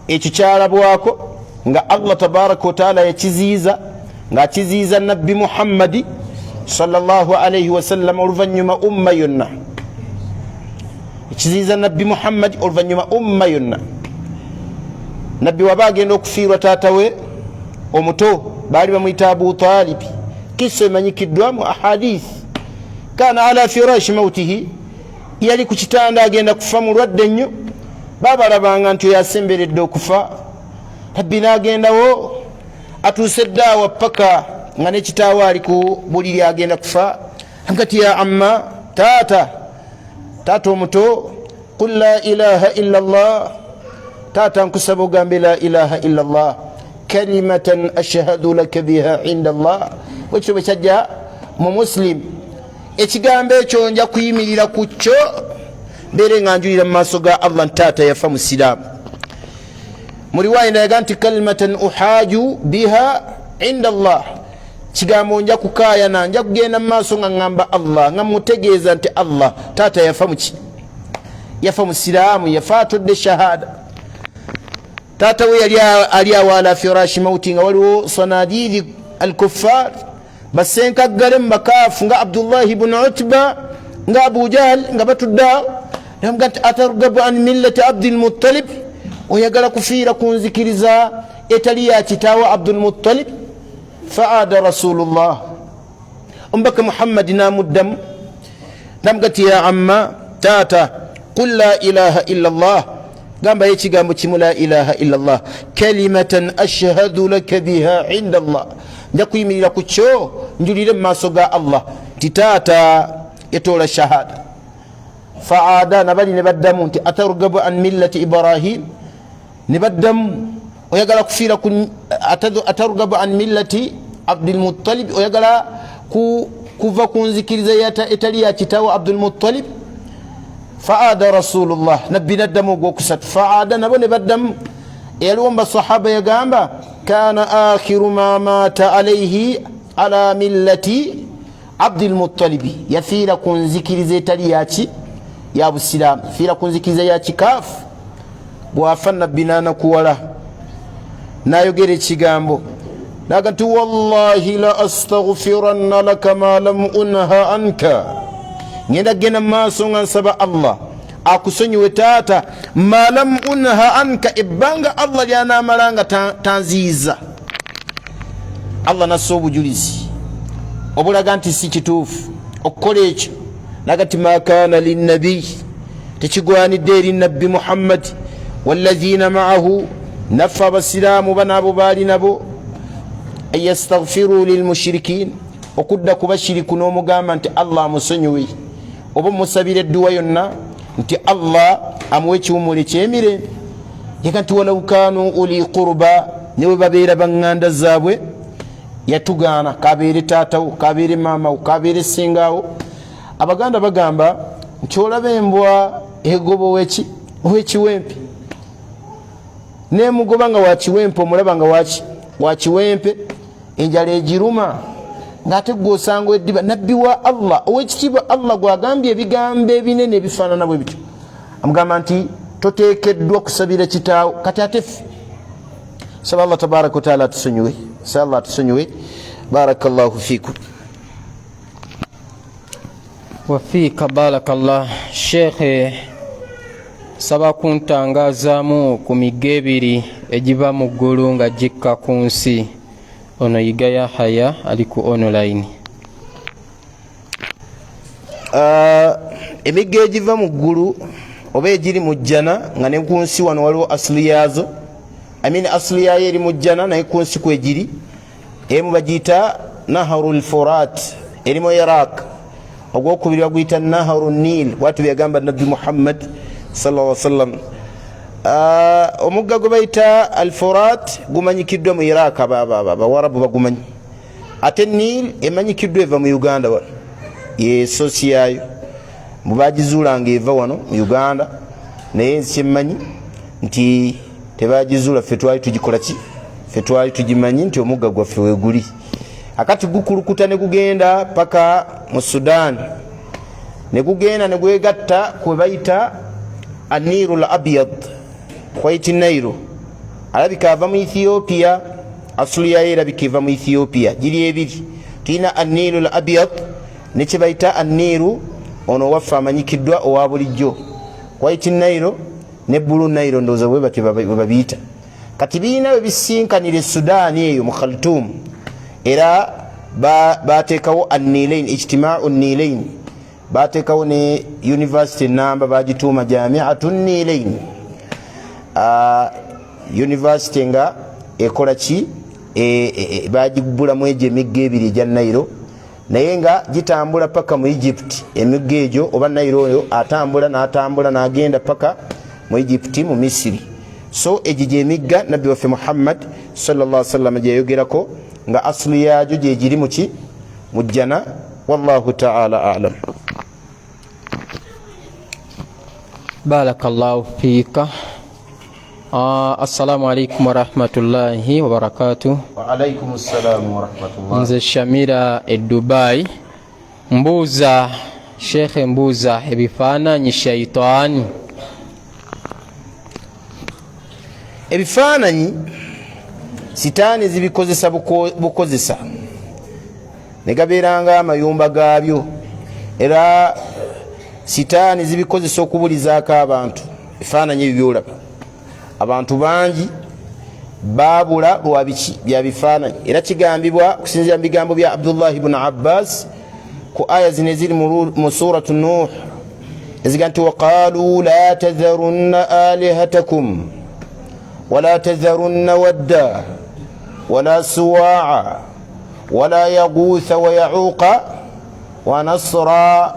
Ekyo kyalabwako nga Allah tabaraka wataala yakiziiza, ng'akiziiza Nabbi Muhammadi sallallahu alaihi wasallam, oluvannyuma umma yonna. Ekiziiza Nabbi Muhammadi, oluvannyuma umma yonna. Nabbi waba agenda okufiirwa taata we omuto, baali bamuyita Abu Talibi, kisa emanyikiddwa mu ahadith. Kana ala firashi mautihi, yali ku kitanda agenda kufa, mulwadde nnyo, babalabanga nti oyo asemberedde okufa. Nabbi n'agendawo, atuuse eddaawa paka nga nekitaawe ali ku buliri agenda kufa. Kati ya amma, taata, taata omuto, qul la ilaha illa llah, taata nkusaba ogambe la ilaha illa llah, kalimatan ashhadu laka biha inda llah. Bwekityo bwe kyajja mu Muslim. Ekigambo ekyo nja kuyimirira ku kyo, mbeere nga njulira mu maaso ga Allah nti taata yafa musiraamu. Mu riwaya ndayaga nti kalimatan uhaju biha inda llah, kigambo nja kukayana, nja kugenda mu maaso nga ŋŋamba Allah, nga mutegeeza nti Allah, taata yafa muki, yafa musiraamu, yafa atodde shahada. Taata we yali ali awo ala firashi mauti, nga waliwo sanadidi alkuffar, basenkaggale mu bakaafu nga Abdullahi bunu Utba, nga Abu Jahal, nga batudde awo, namuga nti atargabu an millati Abdulmuttalib, oyagala kufiira ku nzikiriza etali ya kitaawo Abdulmuttalib? Faada Rasulullah, omubaka Muhammadi namuddamu namuga ti ya amma, taata, qul la ilaha illa llah, gambayo ekigambo kimu, la ilaha illa llah, kalimatan ashhadu laka biha inda llah, nja kuyimirira ku kyo njulire mu maaso ga Allah nti taata yatoola shahada. Faada, nabali ne baddamu nti atargabu an millati Ibrahim, ne baddamu oyagala kufiira ku atargabu an millati Abdulmuttalib, oyagala kuva ku nzikiriza etali ya kitaawo Abdulmuttalib? Faada Rasulullah, nabbi naddamu ogwokusatu. Faada, nabo ne baddamu. Eyaliwo mu basahaba yagamba kana akhiru ma maata alaihi ala millati Abdulmuttalibi, yafiira ku nzikiriza etali yaki ya busiraamu, yafiira ku nzikiriza ya kikaafu. Bwafa nabbi nanakuwala nayogera ekigambo naga nti wallahi la astaghfiranna laka ma lam unha anka, ngenda kugenda mu maaso nga nsaba Allah akusonyiwe taata, ma lam unha anka, ebbanga Allah lyanamala nga tanziyiza. Allah nassa obujulizi obulaga nti si kituufu okukola ekyo, naga ti ma kana linnabiy, tekigwanidde eri Nabbi Muhammadi, walazina maahu, naffe abasiraamu banaabo baali nabo, an yastaghfiru lilmushirikin, okudda ku bashiriku n'omugamba nti Allah amusonyiwe, oba omusabira edduwa yonna nti Allah amuwe ekiwummulo ekyemirembe. Yaga nti walau kanu uli qurba, ne bwe babeera baŋŋanda zaabwe. Yatugaana, kabeere taatawo, kabeere maamawo, kabeere singaawo. Abaganda bagamba nti olaba embwa egoba owekiwempe, nemugoba nga wakiwempe, omulaba nga wakiwempe, enjala egiruma, ngaate gwe osanga eddiba. Nabbi wa Allah owekitiibwa, Allah gwagambye ebigambo ebinene ebifaanana bwe bityo, amugamba nti toteekeddwa kusabira kitaawo. Kati ate ffe, saba Allah tabaraka wataala atusonyiwe, saba Allah atusonyiwe. Barakallahu fikum. Wafiika barakallah. Sheekhe, saba kuntangazaamu ku migga ebiri egiva mu ggulu nga gikka ku nsi. Ono Yiga Yahaya ali ku online. Emigga egiva mu ggulu oba egiri mu jjana, nga ne ku nsi wano waliwo asuli yaazo, I mean asuli yaayo eri mu jjana naye ku nsi kwegiri. Emu bagiyita Naharu Lfurat, eri mu Iraq. Ogwokubiri baguyita Naharu Nil, bwati byagamba Nabbi Muhammad sallallahu sallam. Omugga gwe bayita Alfurat gumanyikiddwa mu Iraq, Abawarabu bagumanyi. Ate Nil emanyikiddwa eva mu Uganda wano, yesosi yaayo mbu bagizuula nga eva wano mu Uganda, naye nsi kyemmanyi nti tebagizuula, ffe twali tugikola ki, ffe twali tugimanyi nti omugga gwaffe weguli. Akati gukulukuta ne gugenda paka mu Sudan, ne gugenda ne gwegatta kwe bayita Aniru l Abyad, White Nile. Alabika ava mu Ethiopia, asulu yayo erabika eva mu Ethiopia. Giri ebiri, tulina Aniru l Abyad ne kyebayita Aniru ono owaffe amanyikiddwa owa bulijjo, White Nile ne Blue Nile, ndowooza bwe batyo bwe babiyita. Kati birina bwe bisinkanira e Sudaani eyo mu Khartoum, era bateekawo Anilain, Ijtimaau Nilain, bateekawo ne university enamba bagituuma Jamiatu Nilain. University nga ekola ki? Bagibulamu egyo emigga ebiri egya Nairo, naye nga gitambula paka mu Egypt. Emigga egyo oba Nairo oyo atambula n'atambula n'agenda paka mu Egypt, mu Misiri. So egyo gyemigga Nabbi waffe Muhammad sallallahu sallam gyeyayogerako nga asulu yaagyo gyegiri muki? Mu jjana. Wallahu taala alam. Barakallahu fiika. Assalamu alaikum warahmatullahi wabarakatuh. Waalaikum ssalamu warahmatullah. Nze Shamira e Dubai, mbuuza shekhe, mbuuza, ebifaananyi shaitaani? Ebifaananyi sitaani zibikozesa bukozesa ne gabeeranga amayumba gaabyo, era sitaani zibikozesa okubulizaako abantu. Ebifaananyi ebyo byolaba, abantu bangi babula lwa biki? Bya bifaananyi. Era kigambibwa okusinziira mu bigambo bya Abdullahi bnu Abbas ku aya zino eziri mu Suratu Nuh eziga nti waqalu la tadharunna alihatakum wala tadharunna wadda wala suwaa wala yaguutha wa yauqa wa nasra,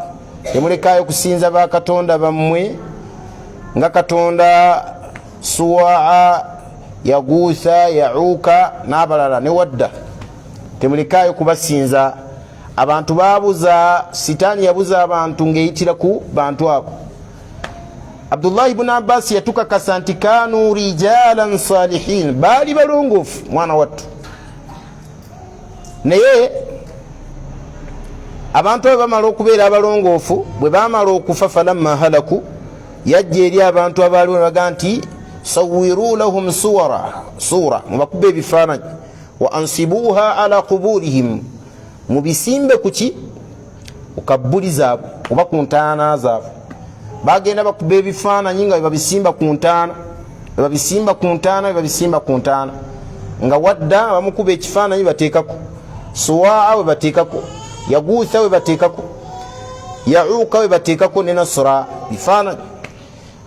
temulekayo kusinza bakatonda bammwe nga katonda Suwaa, Yaguutha, Yauka n'abalala ne Wadda, temulekayo kubasinza. Abantu babuza, sitaani yabuza abantu ng'eyitira ku bantu abo. Abdullahi bnu Abbas yatukakasa nti kanu rijalan salihin, baali balongoofu mwana wattu, naye abantu abo bamala okubeera abalongoofu, bwe bamala okufa, falamma halaku, yajja eri abantu abaaliwo nebaga nti sawiru lahum suwara, sura, mubakuba ebifaananyi, wa ansibuha ala quburihim, mubisimbe kuki? Kukabbuli zaabwe oba ku ntaana zaabwe. Bagenda bakuba ebifaananyi nga bebabisimba ku ntaana, bebabisimba ku ntaana, bebabisimba ku ntaana, nga Wadda bamukuba ekifaananyi bateekako, Suwaa we bateekako, Yaguutha we bateekako, Yauka we bateekako ne Nasra, bifaananyi.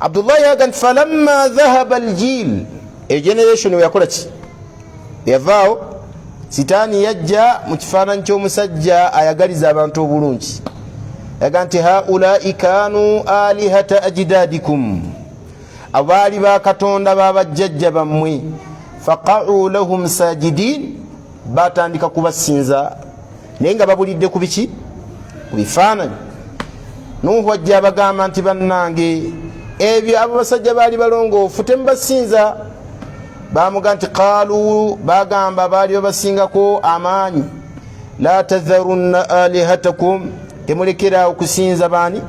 Abdullahi yaga nti falamma dhahaba aljil, eyo generation weyakola ki? Yavaawo, sitaani yajja mu kifaananyi ky'omusajja ayagaliza abantu obulungi, yaga nti haulai kanu alihata ajdadikum, abaali bakatonda babajjajja bammwe, faqa'u lahum sajidin, batandika kubasinza, naye nga babulidde ku biki? Ku bifaananyi. Nuhu ajja abagamba nti bannange, ebyo abo basajja baali balongoofu, temubasinza. Bamuga nti qalu, bagamba baali babasingako amaanyi, la tadharunna alihatakum, temulekera okusinza baani?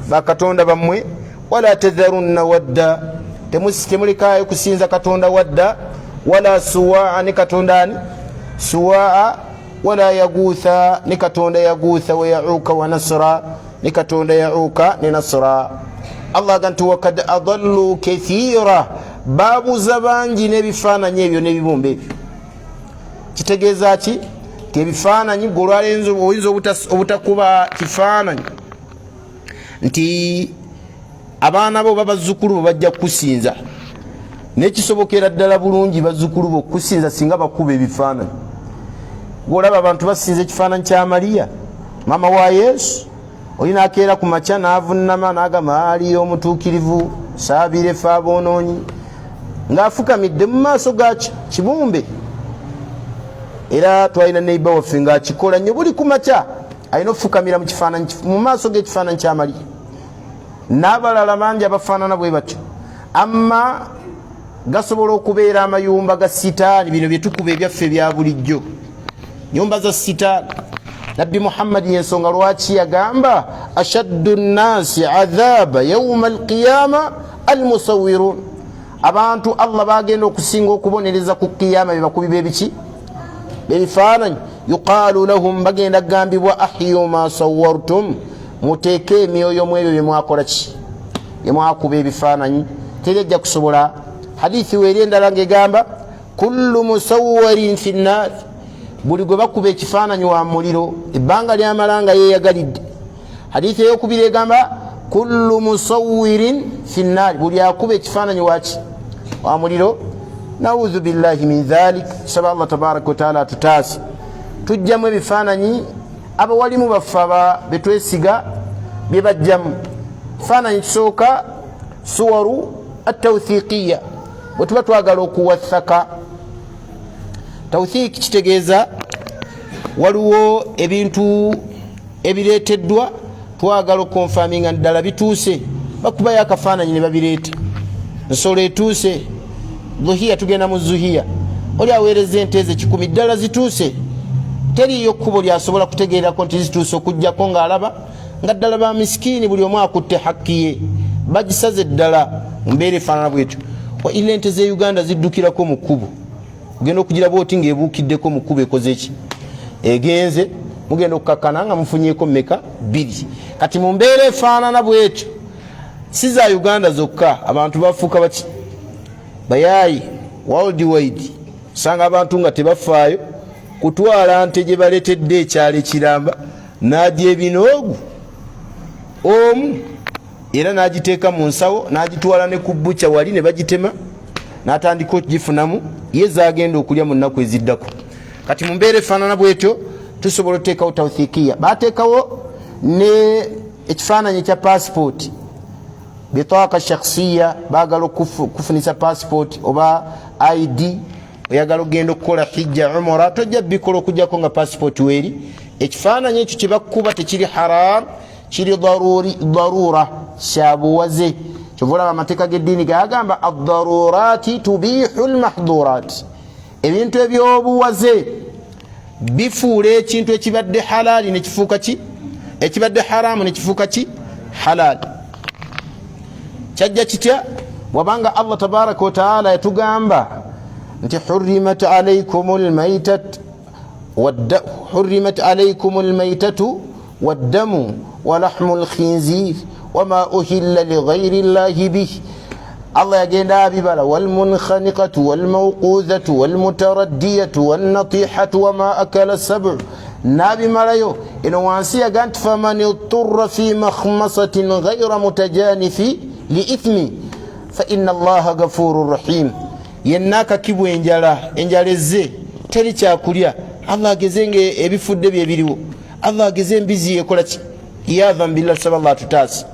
Bakatonda bammwe. Wala tadharunna wadda, temulekayo kusinza katonda Wadda, wala Suwaa, ne katonda ani? Suwaa, wala Yaguutha, ne katonda Yaguutha, wa Yauka wa Nasra, ne katonda Yauka ne Nasra. Allah aga nti wakad adallu kathira, babuza bangi n'ebifaananyi ebyo n'ebibumba ebyo. Kitegeeza ki? Ti ebifaananyi gwe olwalenzo oyinza obutakuba kifaananyi nti abaana bo babazzukulu bo bajja kukusinza, nekisobokera ddala bulungi bazzukulu bo okukusinza singa bakuba ebifaananyi. Gwolaba abantu basinza ekifaananyi kya Mariya maama wa Yesu, oli nakeera ku makya n'avunama n'agamba, ali omutuukirivu, saabire fe aboonoonyi. Ng'afukamidde mu maaso ga kibumbe. Era twalina neiba waffe ng'akikola nnyo, buli ku makya alina okufukamira mu maaso g'ekifaananyi kya Mariya n'abalala bangi abafaanana bwe batyo. Amma gasobola okubeera amayumba ga sitaani. Bino byetukuba ebyaffe ebya bulijjo, nyumba za sitaani. Nabbi Muhammadi yensonga lwaki yagamba, ashaddu nnasi adhaba yauma alqiyama almusawirun. Abantu Allah bagenda okusinga okubonereza ku kiyama bebakubi bebiki? Bebifaananyi. Yuqaalu lahum, bagenda kugambibwa, ahyu ma sawartum, muteeke emyoyo mu ebyo byemwakola ki? Byemwakuba ebifaananyi. Teri ajja kusobola. Hadithi weeri endala ngaegamba, kullu musawarin fi nnar, buli gwe bakuba ekifaananyi wa muliro ebbanga lyamala nga yeyagalidde. Hadithi eyokubiri egamba, kullu musawirin fi nnaari, buli akuba ekifaananyi waki? Wa muliro. Naudhu billahi min dhalik. Saba Allah tabaraka wataala atutaase. Tujjamu ebifaananyi, abawalimu baffe aba betwesiga bye bajjamu. Kifaananyi kisooka, suwaru atauthiqiya. Bwe tuba twagala okuwathaka, tauthiki kitegeeza waliwo ebintu ebireeteddwa, twagala okukonfaminga ddala bituuse, bakubayo akafaananyi ne babireeta. Nsolo etuuse, zuhiya, tugenda mu zuhiya, oli aweereza ente ezo 100, ddala zituuse? Teriiyo kkubo lyasobola kutegeerako nti zituuse okugjako ng'alaba nga ddala ba misikiini buli omu akutte hakki ye, bagisaze ddala. Mu mbeera efaanana bwetyo, wa illa ente z'e Uganda ziddukirako mu kkubo, ogenda okugira bwoti ng'ebuukiddeko mu kkubo, ekoze ki? Egenze. Mugenda okukakkana nga mufunyeko meka? Bbiri. Kati mu mbeera efaanana bwetyo, si za Uganda zokka, abantu bafuuka baki? Bayaayi world wide. Osanga abantu nga tebafaayo kutwala nte gye baleetedde ekyalo ekiramba, n'agyebinoogu omu era n'agiteeka mu nsawo, n'agitwala ne ku bukya wali ne bagitema, n'atandika okugifunamu ye zagenda okulya mu nnaku eziddako. Kati mu mbeera efaanana bwetyo, tusobola otuteekawo tauthikiya. Bateekawo ne ekifaananyi ekya pasipooti, bitaka shakhsiya. Baagala okufunisa pasipooti oba ID, oyagala okugenda okukola hijja, umura, tojja bikola okujjako nga pasipooti weeri. Ekifaananyi ekyo kyebakuba tekiri haram, kiri darura, kyabuwaze. Kyova olaba amateeka g'eddiini gagamba, addarurati tubihu lmahdurati, ebintu ebyobuwaze bifuula ekintu ekibadde halaali nekifuuka ki? Ekibadde haramu nekifuuka ki? Halaali. Kyajja kitya? Wabanga Allah tabaraka wataala yatugamba nti hurimat alaikum lmaitatu waddamu walahmu lkhinzir wama uhilla lighairi llahi bih. Allah yagenda abibala, walmunkhaniqatu walmawqudhatu walmutaraddiyatu wannatihatu wama akala sabu, nabimalayo. Eno wansi yaga nti faman iturra fi makhmasatin ghaira mutajanifi liithmi fa inna allaha gafuru rahim. Yenna akakibwa enjala, enjala ezze teri kyakulya, Allah ageze nga ebifudde byebiriwo, Allah ageze embizi yekola ki? Iyadhan billah, saba Allah atutaase.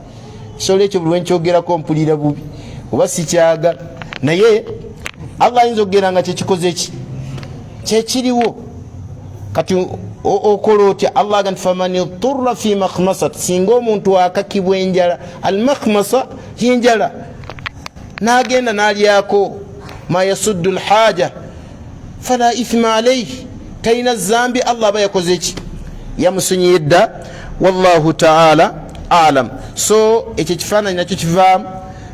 Kisolo ekyo buli wenkyogerako mpulira bubi, oba sikyagala, naye Allah ayinza okugenda nga kyekikoze ki kyekiriwo. Kati okola otya? Allah aga nti faman iturra fi makhmasat, singa omuntu akakibwa enjala, almakhmasa yenjala, nagenda nalyako ma yasuddu lhaja, fala ithma alaihi, talina zambi, Allah aba yakoze ki? Yamusonyiye dda. Wallahu taala alam. So ekyo ekifaananyi nakyo kivaamu,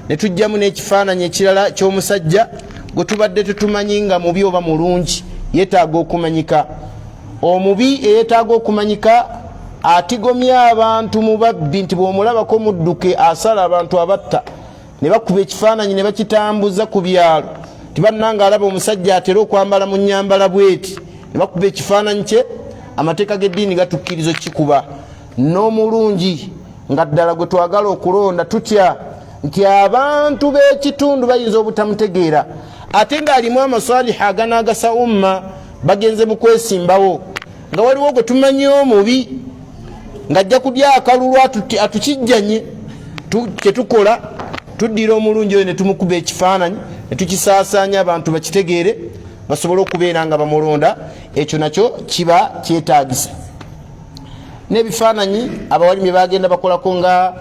netujjamu n'ekifaananyi ekirala ky'omusajja gwe tubadde tetumanyi nga mubi oba mulungi, yeetaaga okumanyika. Omubi eyeetaaga okumanyika atigomya abantu mu babbi, nti bw'omulabako mudduke, asala abantu, abatta, ne bakuba ekifaananyi ne bakitambuza ku byalo, tibannanga alaba omusajja atera okwambala mu nyambala bweti, ne bakuba ekifaananyi kye. Amateeka g'eddiini gatukkiriza okukikuba. N'omulungi nga ddala gwe twagala okulonda, tutya nti abantu b'ekitundu bayinza obutamutegeera, ate ng'alimu amasaliha aganaagasa umma, bagenze mu kwesimbawo, nga waliwo gwe tumanyi omubi ng'ajja kulya akalulu atukijjanye. Kyetukola, tuddira omulungi oyo ne tumukuba ekifaananyi. Netukisaasaanya abantu bakitegeere, basobole okubeera nga bamulonda. Ekyo nakyo kiba kyetagisa. N'ebifaananyi abawali bye bagenda bakolako nga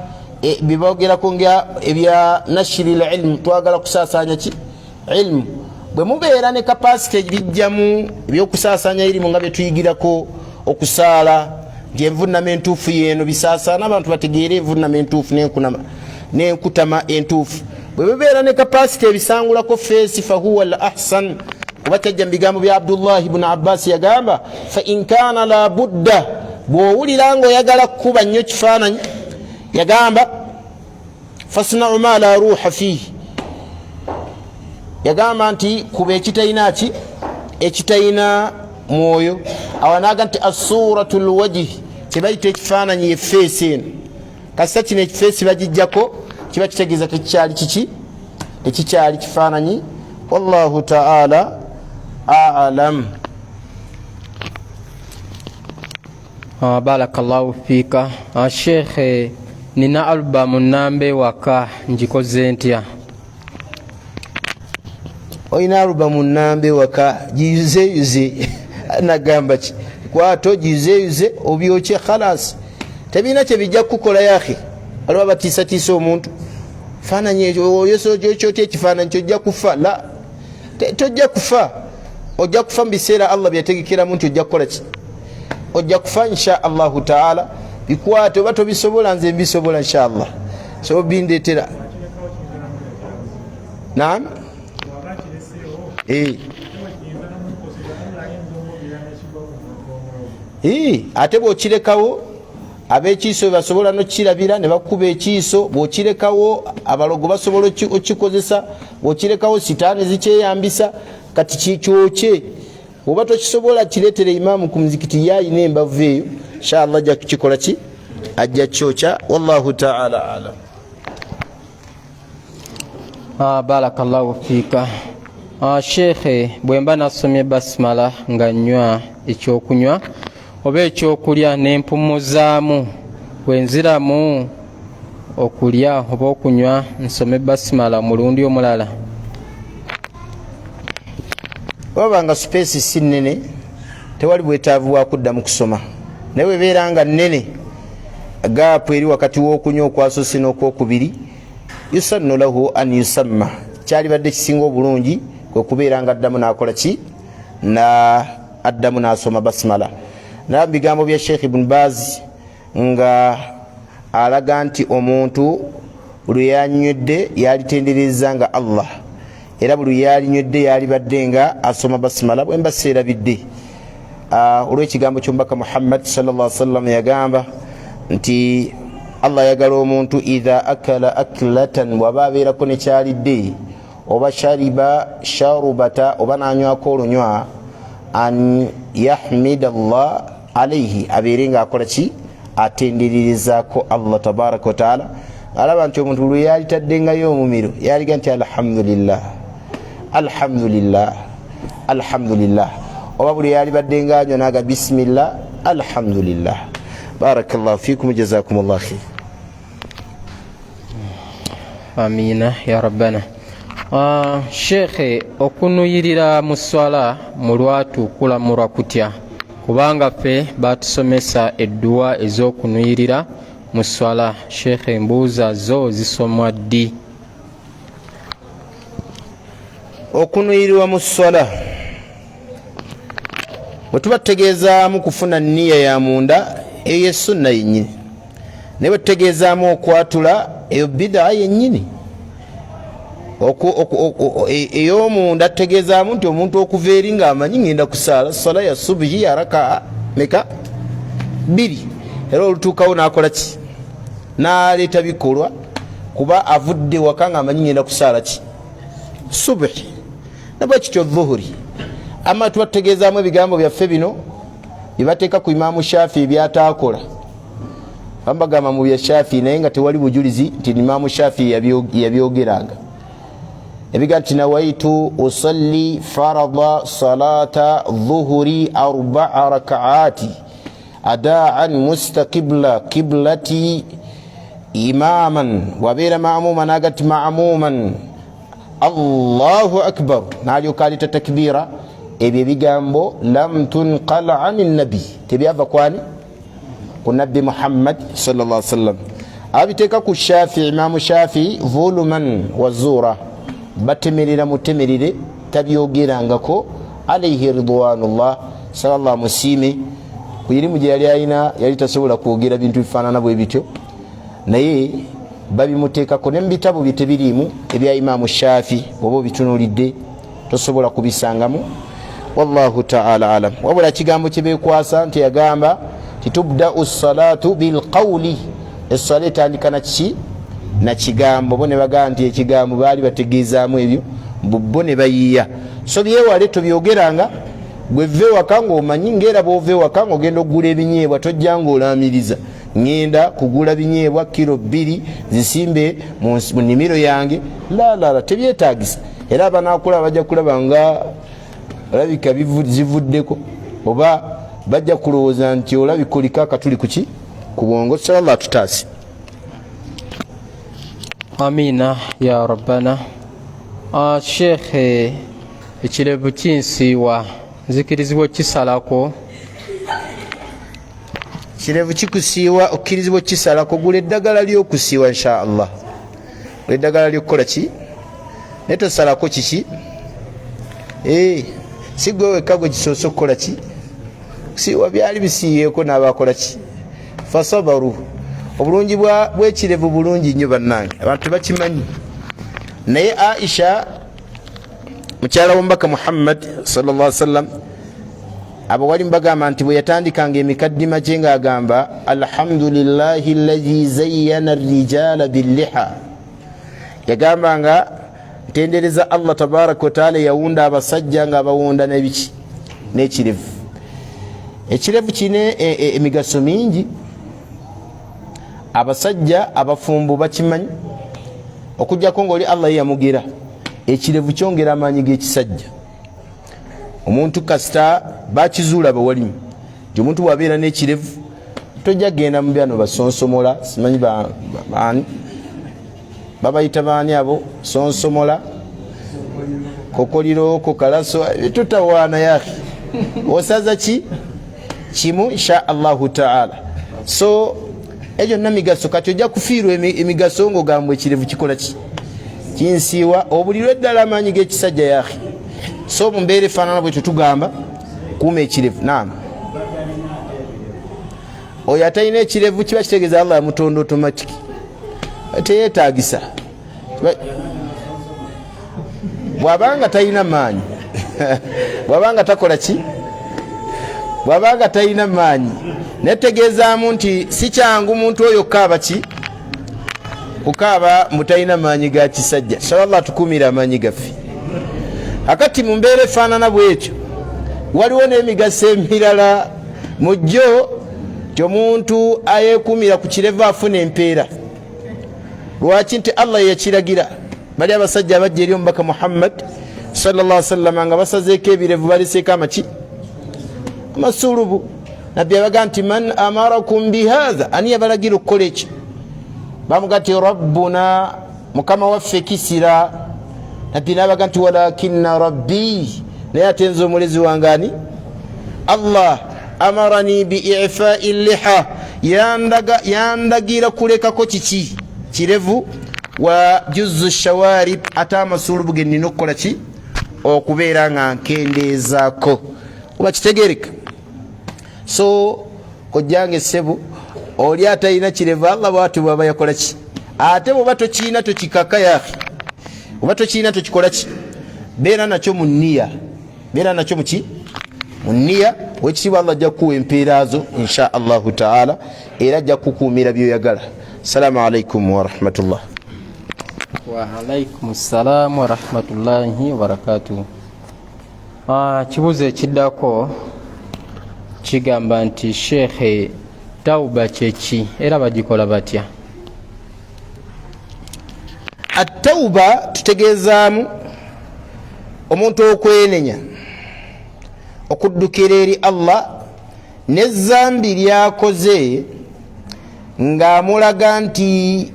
byebogerako nga ebya nashiri lilmu, twagala kusaasaanya ki ilmu. Bwe mubeera ne kapasite bijjamu ebyokusaasaanya irimu nga byetuyigirako okusaala nti envunama entuufu yeeno, bisaasaana abantu bategeere envunama entuufu n'enkutama entuufu. Bwe bibeera ne kapasite ebisangulako feesi, fahuwa al ahsan, kuba kyajja mu bigambo bya Abdullahi bnu Abbas, yagamba fa in kana la budda, bw'owulira nga oyagala kukuba nnyo kifaananyi, yagamba fasnau ma la ruha fihi, yagamba nti kuba ekitalina ki, ekitalina mwoyo. Awo naga nti assuratu lwajhi, kyebayita ekifaananyi yefeesi eno. Kasita kino ekifeesi bagijjako, kiba kitegeeza tekikyali kiki, tekikyali kifaananyi. Wallahu taala alam. Barakallahu fiika. Shekhe, nina alubamu namba ewaka, ngikoze ntya? Olina alubamu namba ewaka, giyuzeyuze. Nagamba ki, kwata ogiyuzeyuze obyokye, khalas, tebirina kyebijja kukukola. Yahi, waliwo abatiisatiisa omuntu, faananyi oyokyotya ekifaananyi, kyojja kufa. La, tojja kufa. Ojja kufa mu biseera Allah byategekeramu nti ojja kukola ki, ojja kufa insha Allahu taala. Bikwate, oba tobisobola, nze mbisobola insha Allah, so bindetera. Naam. Ate bwokirekawo, abekiiso basobola nokirabira ne bakuba ekiiso. Bwokirekawo, abalogo basobola okikozesa. Bwokirekawo, sitaani zikyeyambisa. Kati kyokye, oba tokisobola, kireetere imaamu ku muzikiti, yayina embavu eyo, inshallah ajja kukikola ki, ajja kyokya. Wallahu taala alam. Barakallahu fiika. Shekhe, bwe mba nasomye basmala nga nnywa ekyokunywa oba ekyokulya nempumuzaamu, bwe nziramu okulya oba okunywa nsome basmala omulundi omulala? Waba nga space si nnene, tewali bwetaavu bwakuddamu kusoma. Naye webeera nga nnene, gaapu eri wakati w'okunywa okwasose n'okwokubiri, yusannu lahu an yusamma, kyalibadde kisinga obulungi kwe kubeera nga addamu n'akola ki, na addamu n'asoma basmala. Naye mu bigambo bya Sheikh Ibn Baz nga alaga nti omuntu buli yanywedde yalitendereza nga Allah, era buli yalinywedde yalibadde nga asoma basmala. Bwe mba seerabidde, olw'ekigambo ky'omubaka Muhammad sallallahu sallam yagamba nti Allah ayagala omuntu idha akala aklatan, bwaba abeerako nekyalidde, oba shariba sharubata, oba nanywako olunywa, an yahmida llah alaihi, abeere nga akola ki, atendererezako Allah tabaraka wataala. Alaba nti omuntu lwe yalitaddengayo omumiro yaliga nti alhamdulillah, alhamdulillah, alhamdulillah, oba buli yalibadde nga anywa naga bisimillah, alhamdulillah. Barakallahu fikum, jazakum llah khair. Amina ya rabbana. Shekhe, okunuyirira mu swala mu lwatu kulamulwa kutya? Kubanga ffe batusomesa edduwa ez'okunuyirira mu swala. Shekhe, embuuza zo zisomwa ddi? Okunuyirirwa mu swala, bwe tuba tutegeezaamu kufuna nniya ya munda, eyo esunna yennyini. Naye bwe tutegeezaamu okwatula, eyo bidaa yennyini. Ey'omunda tutegeezaamu nti omuntu okuva eri ng'amanyi ngenda kusaala sala ya subuhi ya rakaa meka, bbiri, era olutuukawo n'akola ki, n'aleeta bikolwa, kuba avudde waka ng'amanyi ngenda kusaala ki, subuhi, nabwe kityo dhuhuri. Ama tuba tutegeezaamu ebigambo byaffe bino byebateeka ku Imaamu Shafi ebyataakola, bambagamba mu bya Shafi, naye nga tewali bujulizi nti Imaamu Shafi yabyogeranga, ebiga nti nawaitu usalli farada salata dhuhuri arbaa rakaati adaan mustaqibla kiblati imaman, wabeera mamuman, agati mamuman. Allahu akbar, nalyoka aleta takbira. Ebyo ebigambo lam tunqal ani nabi, tebyava kwani ku Nabbi Muhammad sallallahu sallam. Abiteeka ku Shafii, Imamu Shafii, vuluman wazuura, batemerera mutemerere, tabyogerangako alaihi ridwanullah, salallah musiime. Ku irimu gye yali alina yali tasobola kwogera bintu bifaanana bwe bityo, naye babimuteekako ne mubitabo bye tebiriimu ebya Imamu Shafi. Oba obitunulidde tosobola kubisangamu, wallahu taala alam. Wabula kigambo kyebekwasa nti yagamba ti tubdau salatu bilqauli, eswala etandika nakiki? Nakigambo. Bo ne bagamba nti ekigambo baali bategeezaamu ebyo, bo ne bayiiya. So byewale, tobyogeranga. Gweva ewaka ngaomanyi ngaera bwova ewaka ngaogenda okugula ebinyeebwa, tojja ngaolamiriza ŋŋenda kugula binyeebwa kiro 2 zisimbe mu nnimiro yange. Lalala, tebyetagisa. Era abanakulaba bajja kulaba nga olabika zivuddeko, oba bajja kulowooza nti olabika oliko akatuli kuki ku bwongo. Salallah tutaasi. Amina ya rabbana. Shekhe, ekirevu kinsiiwa, nzikirizibwa okisalako? Kirevu kikusiiwa, okkirizibwa okisalako. Gula eddagala lyokusiiwa, insha Allah. Gula eddagala lyokukola ki, naye tosalako kiki. Si gwe wekka gwe kisoose okukola ki, kusiiwa. Byali bisiiyeeko n'abakola ki, fasabaru. Obulungi bw'ekirevu bulungi nnyo bannange, abantu tebakimanyi. Naye Aisha, mukyala w'omubaka Muhammad sallallahu sallam, abawali mbagamba nti bwe yatandikanga emikaddima kye ng'agamba alhamdulillahi allazi zayyana rijala billiha, yagambanga ntendereza Allah tabaraka wataala yawunda abasajja nga abawunda nebiki, n'ekirevu. Ekirevu kine emigaso mingi. Abasajja abafumbo bakimanyi, okujjako ngaoli Allah ye yamugira. Ekirevu kyongera amaanyi g'ekisajja. Omuntu kasita bakizuula abawalimu nti omuntu bwabeera n'ekirevu tojja kugenda mu byano basonsomola, simanyi baani babayita, baani abo sonsomola, kokoliro, kokalaso, tutawaana yahi. Osaza ki kimu, insha Allahu taala. So egyo nna migaso. Kati ojja kufiirwa emigaso ngaogamba ekirevu kikola ki, kinsiiwa. Obulirwa eddala amaanyi g'ekisajja yahi. So mu mbeera efaanana bwetyo tugamba kuuma ekirevu. Naam, oyo atalina ekirevu kiba kitegeeza Allah yamutonda automatic, teyetagisa. Bwabanga talina maanyi, bwabanga takola ki, bwabanga talina maanyi, netegeezaamu nti si kyangu muntu oyo kukaaba ki, kukaaba mutalina maanyi ga kisajja. Sala Allah tukuumire amaanyi gaffe. Akati mu mbeera efaanana bwetyo waliwo n'emigaso emirala mujjo ti omuntu ayeekuumira ku kirevu afuna empeera. Lwaki? Nti Allah yeyakiragira. Bali abasajja abajja eri omubaka Muhammad sallallahu sallama nga basazeeko ebirevu, baleseeko amaki, amasulubu. Nabbi abaga nti man amarakum bihatha, ani yabalagira okukola ekyo? Bamuga nti rabbuna, mukama waffe Kisira. Nabbi nabaga nti walakina rabbi, naye ate nze omulezi wange ani? Allah amarani biifai liha, yandagira kulekako kiki, kirevu, wa juzu shawarib, ate amasulubu ge nina okukola ki, okubeera nga nkendeezaako. Oba kitegereka? So kojjange ssebu, oli atalina kirevu, Allah bwati bwaba yakola ki, ate bwoba tokiina tokikaka yahi, oba tokiina tokikola ki, beera nakyo mu nniya, beera nakyo muki, mu nniya. Wekitiibwa Allah ajja kukuwa empeera zo insha Allahu taala, era ajja kukukuumira byoyagala. Assalamu alaikum warahmatullah. Waalaikum ssalamu warahmatullahi wabarakatuh. Kibuuzo ekiddako kigamba nti shekhe, tauba kyeki era bagikola batya? Atauba tutegeezaamu omuntu okwenenya, okuddukira eri Allah nezambi lyakoze ng'amulaga nti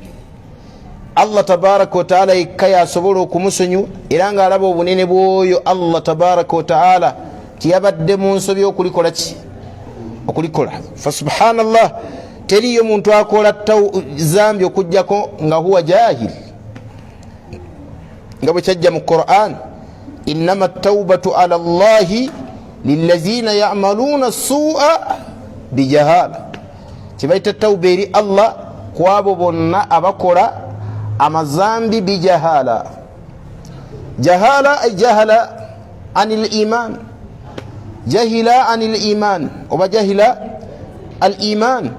Allah tabaraka wataala yekka yasobola okumusonyiwa, era ng'alaba obunene bw'oyo Allah tabaraka wataala tiyabadde mu nsobi okulikola ki okulikola. Fa subhanallah, teriyo muntu akola zambi okugjako nga huwa jahil, nga bwe kyajja mu Quran, innama taubatu ala llahi lilazina yamaluuna sua bijahala. Kyebaita tauba eri Allah kwabo bonna abakola amazambi bijahala. Jahala ay jahala an liman, jahila an liman oba jahila al iman,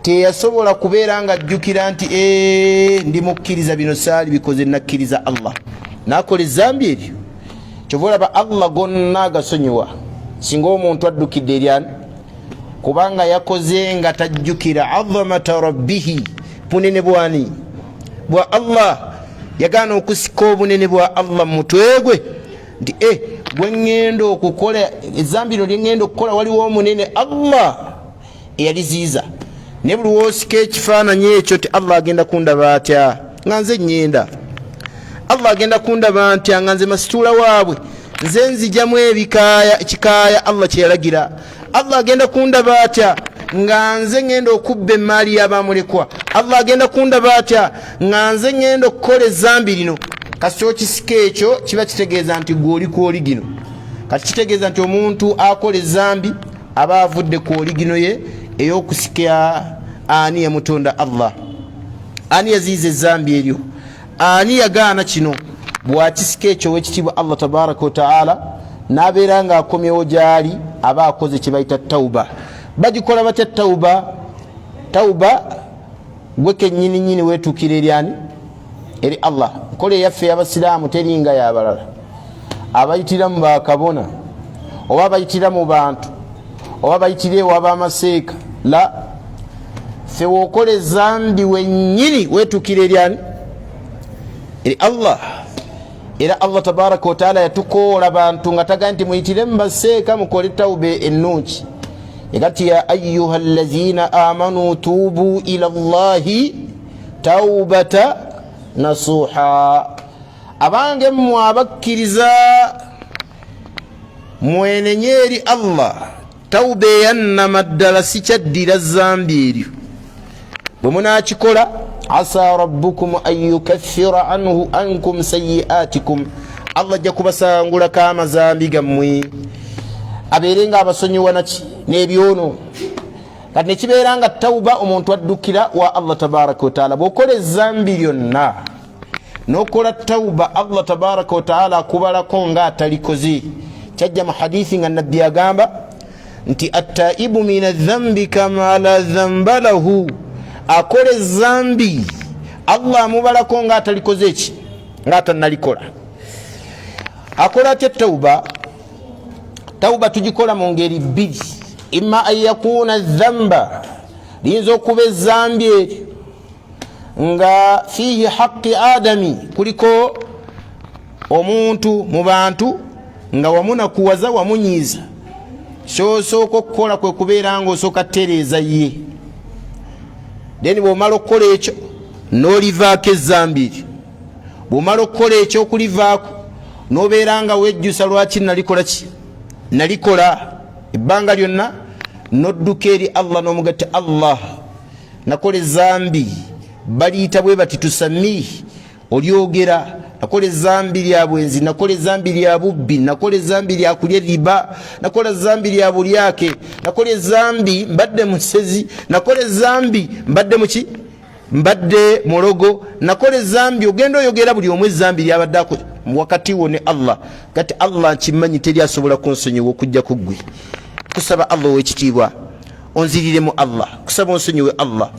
teyasobola kubeera nga ajjukira nti ndi mukkiriza, bino saali bikoze, nakkiriza Allah, nakola ezambi eryo. Kyova olaba Allah gonna agasonyiwa singa omuntu addukidde eryani, kubanga yakoze nga tajjukira azamata rabbihi, bunene bwani bwa Allah. Yagaana okusika obunene bwa Allah mu mutwe gwe nti gwe ŋŋenda okukola ezambi lino lyeŋŋenda okukola, waliwo omunene Allah eyaliziiza. Naye buli woosika ekifaananyi ekyo ti Allah agenda kundaba atya nga nze ŋŋenda, Allah agenda kundaba ntya nga nze masituula waabwe, nze nzijamu ebikaaya ekikaaya Allah kyeyalagira, Allah agenda kundaba atya nga nze ŋŋenda okubba emaali y'abamulekwa, Allah agenda kundaba atya nga nze ŋŋenda okukola ezambi lino. Kasita okisika ekyo kiba kitegeeza nti gwe oli ku oligino. Kati kitegeeza nti omuntu akola ezambi aba avudde ku oligino ye ey'okusika ani yamutonda Allah, ani yaziiza ezambi eryo, ani yagaana kino. Bwakisika ekyo owekitiibwa Allah tabaraka wataala n'abeera nga akomyewo gyali, aba akoze kyebayita tauba. Bagikola batya tauba? Tauba gwe kenyini nyini wetuukira eryani eri Allah. Nkola eyaffe ey'abasiraamu teringa yabalala abayitira mu bakabona oba abayitira mu bantu oba bayitira ewa bamaseeka. La, ffe wokola ezambi wenyini wetuukira eryani eri Allah. Era Allah tabaraka wataala yatukoola bantu nga tagaa nti muyitire mubaseeka mukole tauba ennungi. Ekati ya ayuha allazina amanu tubu ila llahi taubata nasuha, abange mmwe abakkiriza mwenenye eri Allah tauba eyannama ddala, sikyaddira zambi eryo. Bwe munakikola, asa rabbukum an yukaffira anhu ankum sayiatikum, Allah ajja kubasangulako amazambi gammwe, abeere nga abasonyiwa naki n'ebyono. Kati nekibeera nga tauba omuntu addukira wa Allah tabaraka wataala. Bwokola ezambi lyonna nokola tauba, Allah tabaraka wataala akubalako nga atalikoze. Kyajja mu hadithi nga nabbi agamba nti attaibu min adhambi kama la dhamba lahu, akola ezambi Allah amubalako nga atalikoze eki nga atanalikola. Akola atya tauba? Tauba tugikola mu ngeri bbiri. Imma an yakuna dhamba, liyinza okuba ezambi eryo nga fiihi haqi adami, kuliko omuntu mu bantu nga wamunakuwaza, wamunyiiza. Kyosooka okukola kwe kubeera nga osooka tereeza ye, then bwomala okukola ekyo n'olivaako ezambi eryo. Bwomala okukola ekyo okulivaako nobeera nga wejjusa lwaki nalikola ki nalikola ebbanga lyonna, nodduka eri Allah n'omugatta, Allah nakola ezambi baliyita bwe bati tusamihi, olyogera nakola ezambi lya bwenzi, nakola ezambi lya bubbi, nakola ezambi lya kulya riba, nakola ezambi lya bulyake, nakola ezambi mbadde musezi, nakola ezambi mbadde muki mbadde mulogo, nakola ezambi. Ogenda oyogera buli omu ezambi lyabadde wakati wo ne Allah. Kati Allah nkimanyi teri asobola kunsonyiwa okujja ku ggwe, kusaba Allah owekitiibwa onziriremu, Allah kusaba onsonyiwe. Allah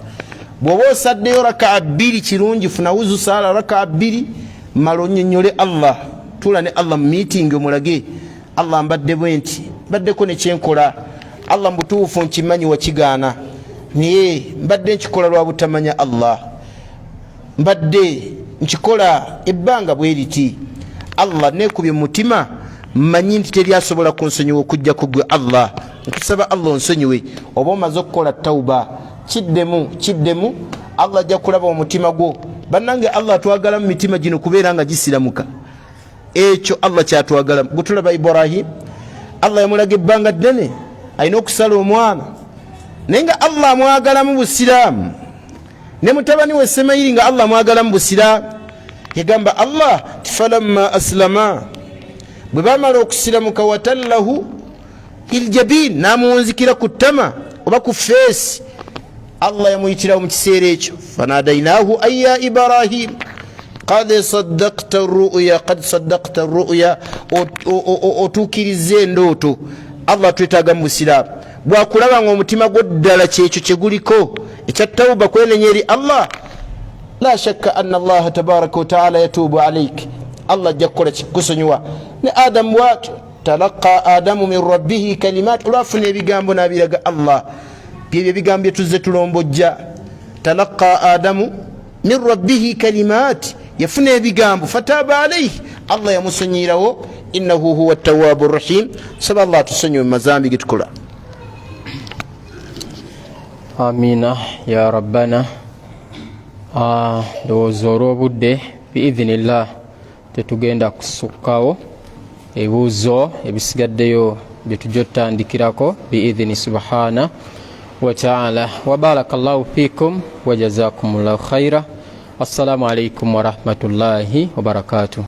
bw'oba osaddeyo rakaa bbiri kirungi, funa wuzu, saala rakaa bbiri, mala onyonyole Allah, tuula ne Allah mu miitingi omulage Allah mbadde bwe nti, mbaddeko nekyenkola, Allah mubutuufu nkimanyi wakigaana, naye mbadde nkikola lwa butamanya, Allah mbadde nkikola ebbanga bwe riti, Allah nekubye mu mutima mmanyi nti teri asobola kunsonyiwa okujja ku ggwe, Allah nkusaba Allah onsonyiwe. Oba omaze okukola tauba, kiddemu kiddemu, Allah ajja kulaba omutima gwo. Bannange, Allah atwagala mu mitima gino kubeera nga gisiramuka. Ekyo Allah kyatwagalamu. Gwe tulaba Ibrahim, Allah yamulaga ebbanga ddene alina okusala omwana, naye nga Allah amwagalamu busiraamu. Ne mutabani we Semayiri nga Allah amwagalamu busiraamu, yagamba Allah ti falamma aslama, bwe bamala okusiramuka, watallahu iljabin, namuwunzikira ku ttama oba ku feesi. Allah yamuyitirawo mu kiseera ekyo, fanadainahu an ya Ibrahim qad saddakta ruya, qad saddakta ruya, otuukiriza endooto. Allah twetaaga mu busiraamu. Bwakulaba nga omutima gwo ddala kyekyo kyeguliko ekya tauba, kwenenya eri Allah, la shakka anna Allaha tabaraka wataala yatuubu alaik. Allah ajja kukola kusonyiwa. Ne Adamu bwatyo, talaqa Adamu min rabbihi kalimat, olwafuna ebigambo nabiraga Allah. Byebyo ebigambo byetuzze tulombojja. Talaqa Adamu min rabbihi kalimat, yafuna ebigambo, fataba alaihi, Allah yamusonyirawo. Innahu huwa tawabu rahim. Saba Allah atusonyiwe mu mazambi getukola. Amina ya rabbana. Ndowooza olw'obudde, biidhinillah, tetugenda kusukkawo. Ebibuuzo ebisigaddeyo byetujja otutandikirako biidhini subhana wataala. Wabaraka llahu fikum wajazakum llahu khaira. Assalamu alaikum warahmatullahi wabarakatuh.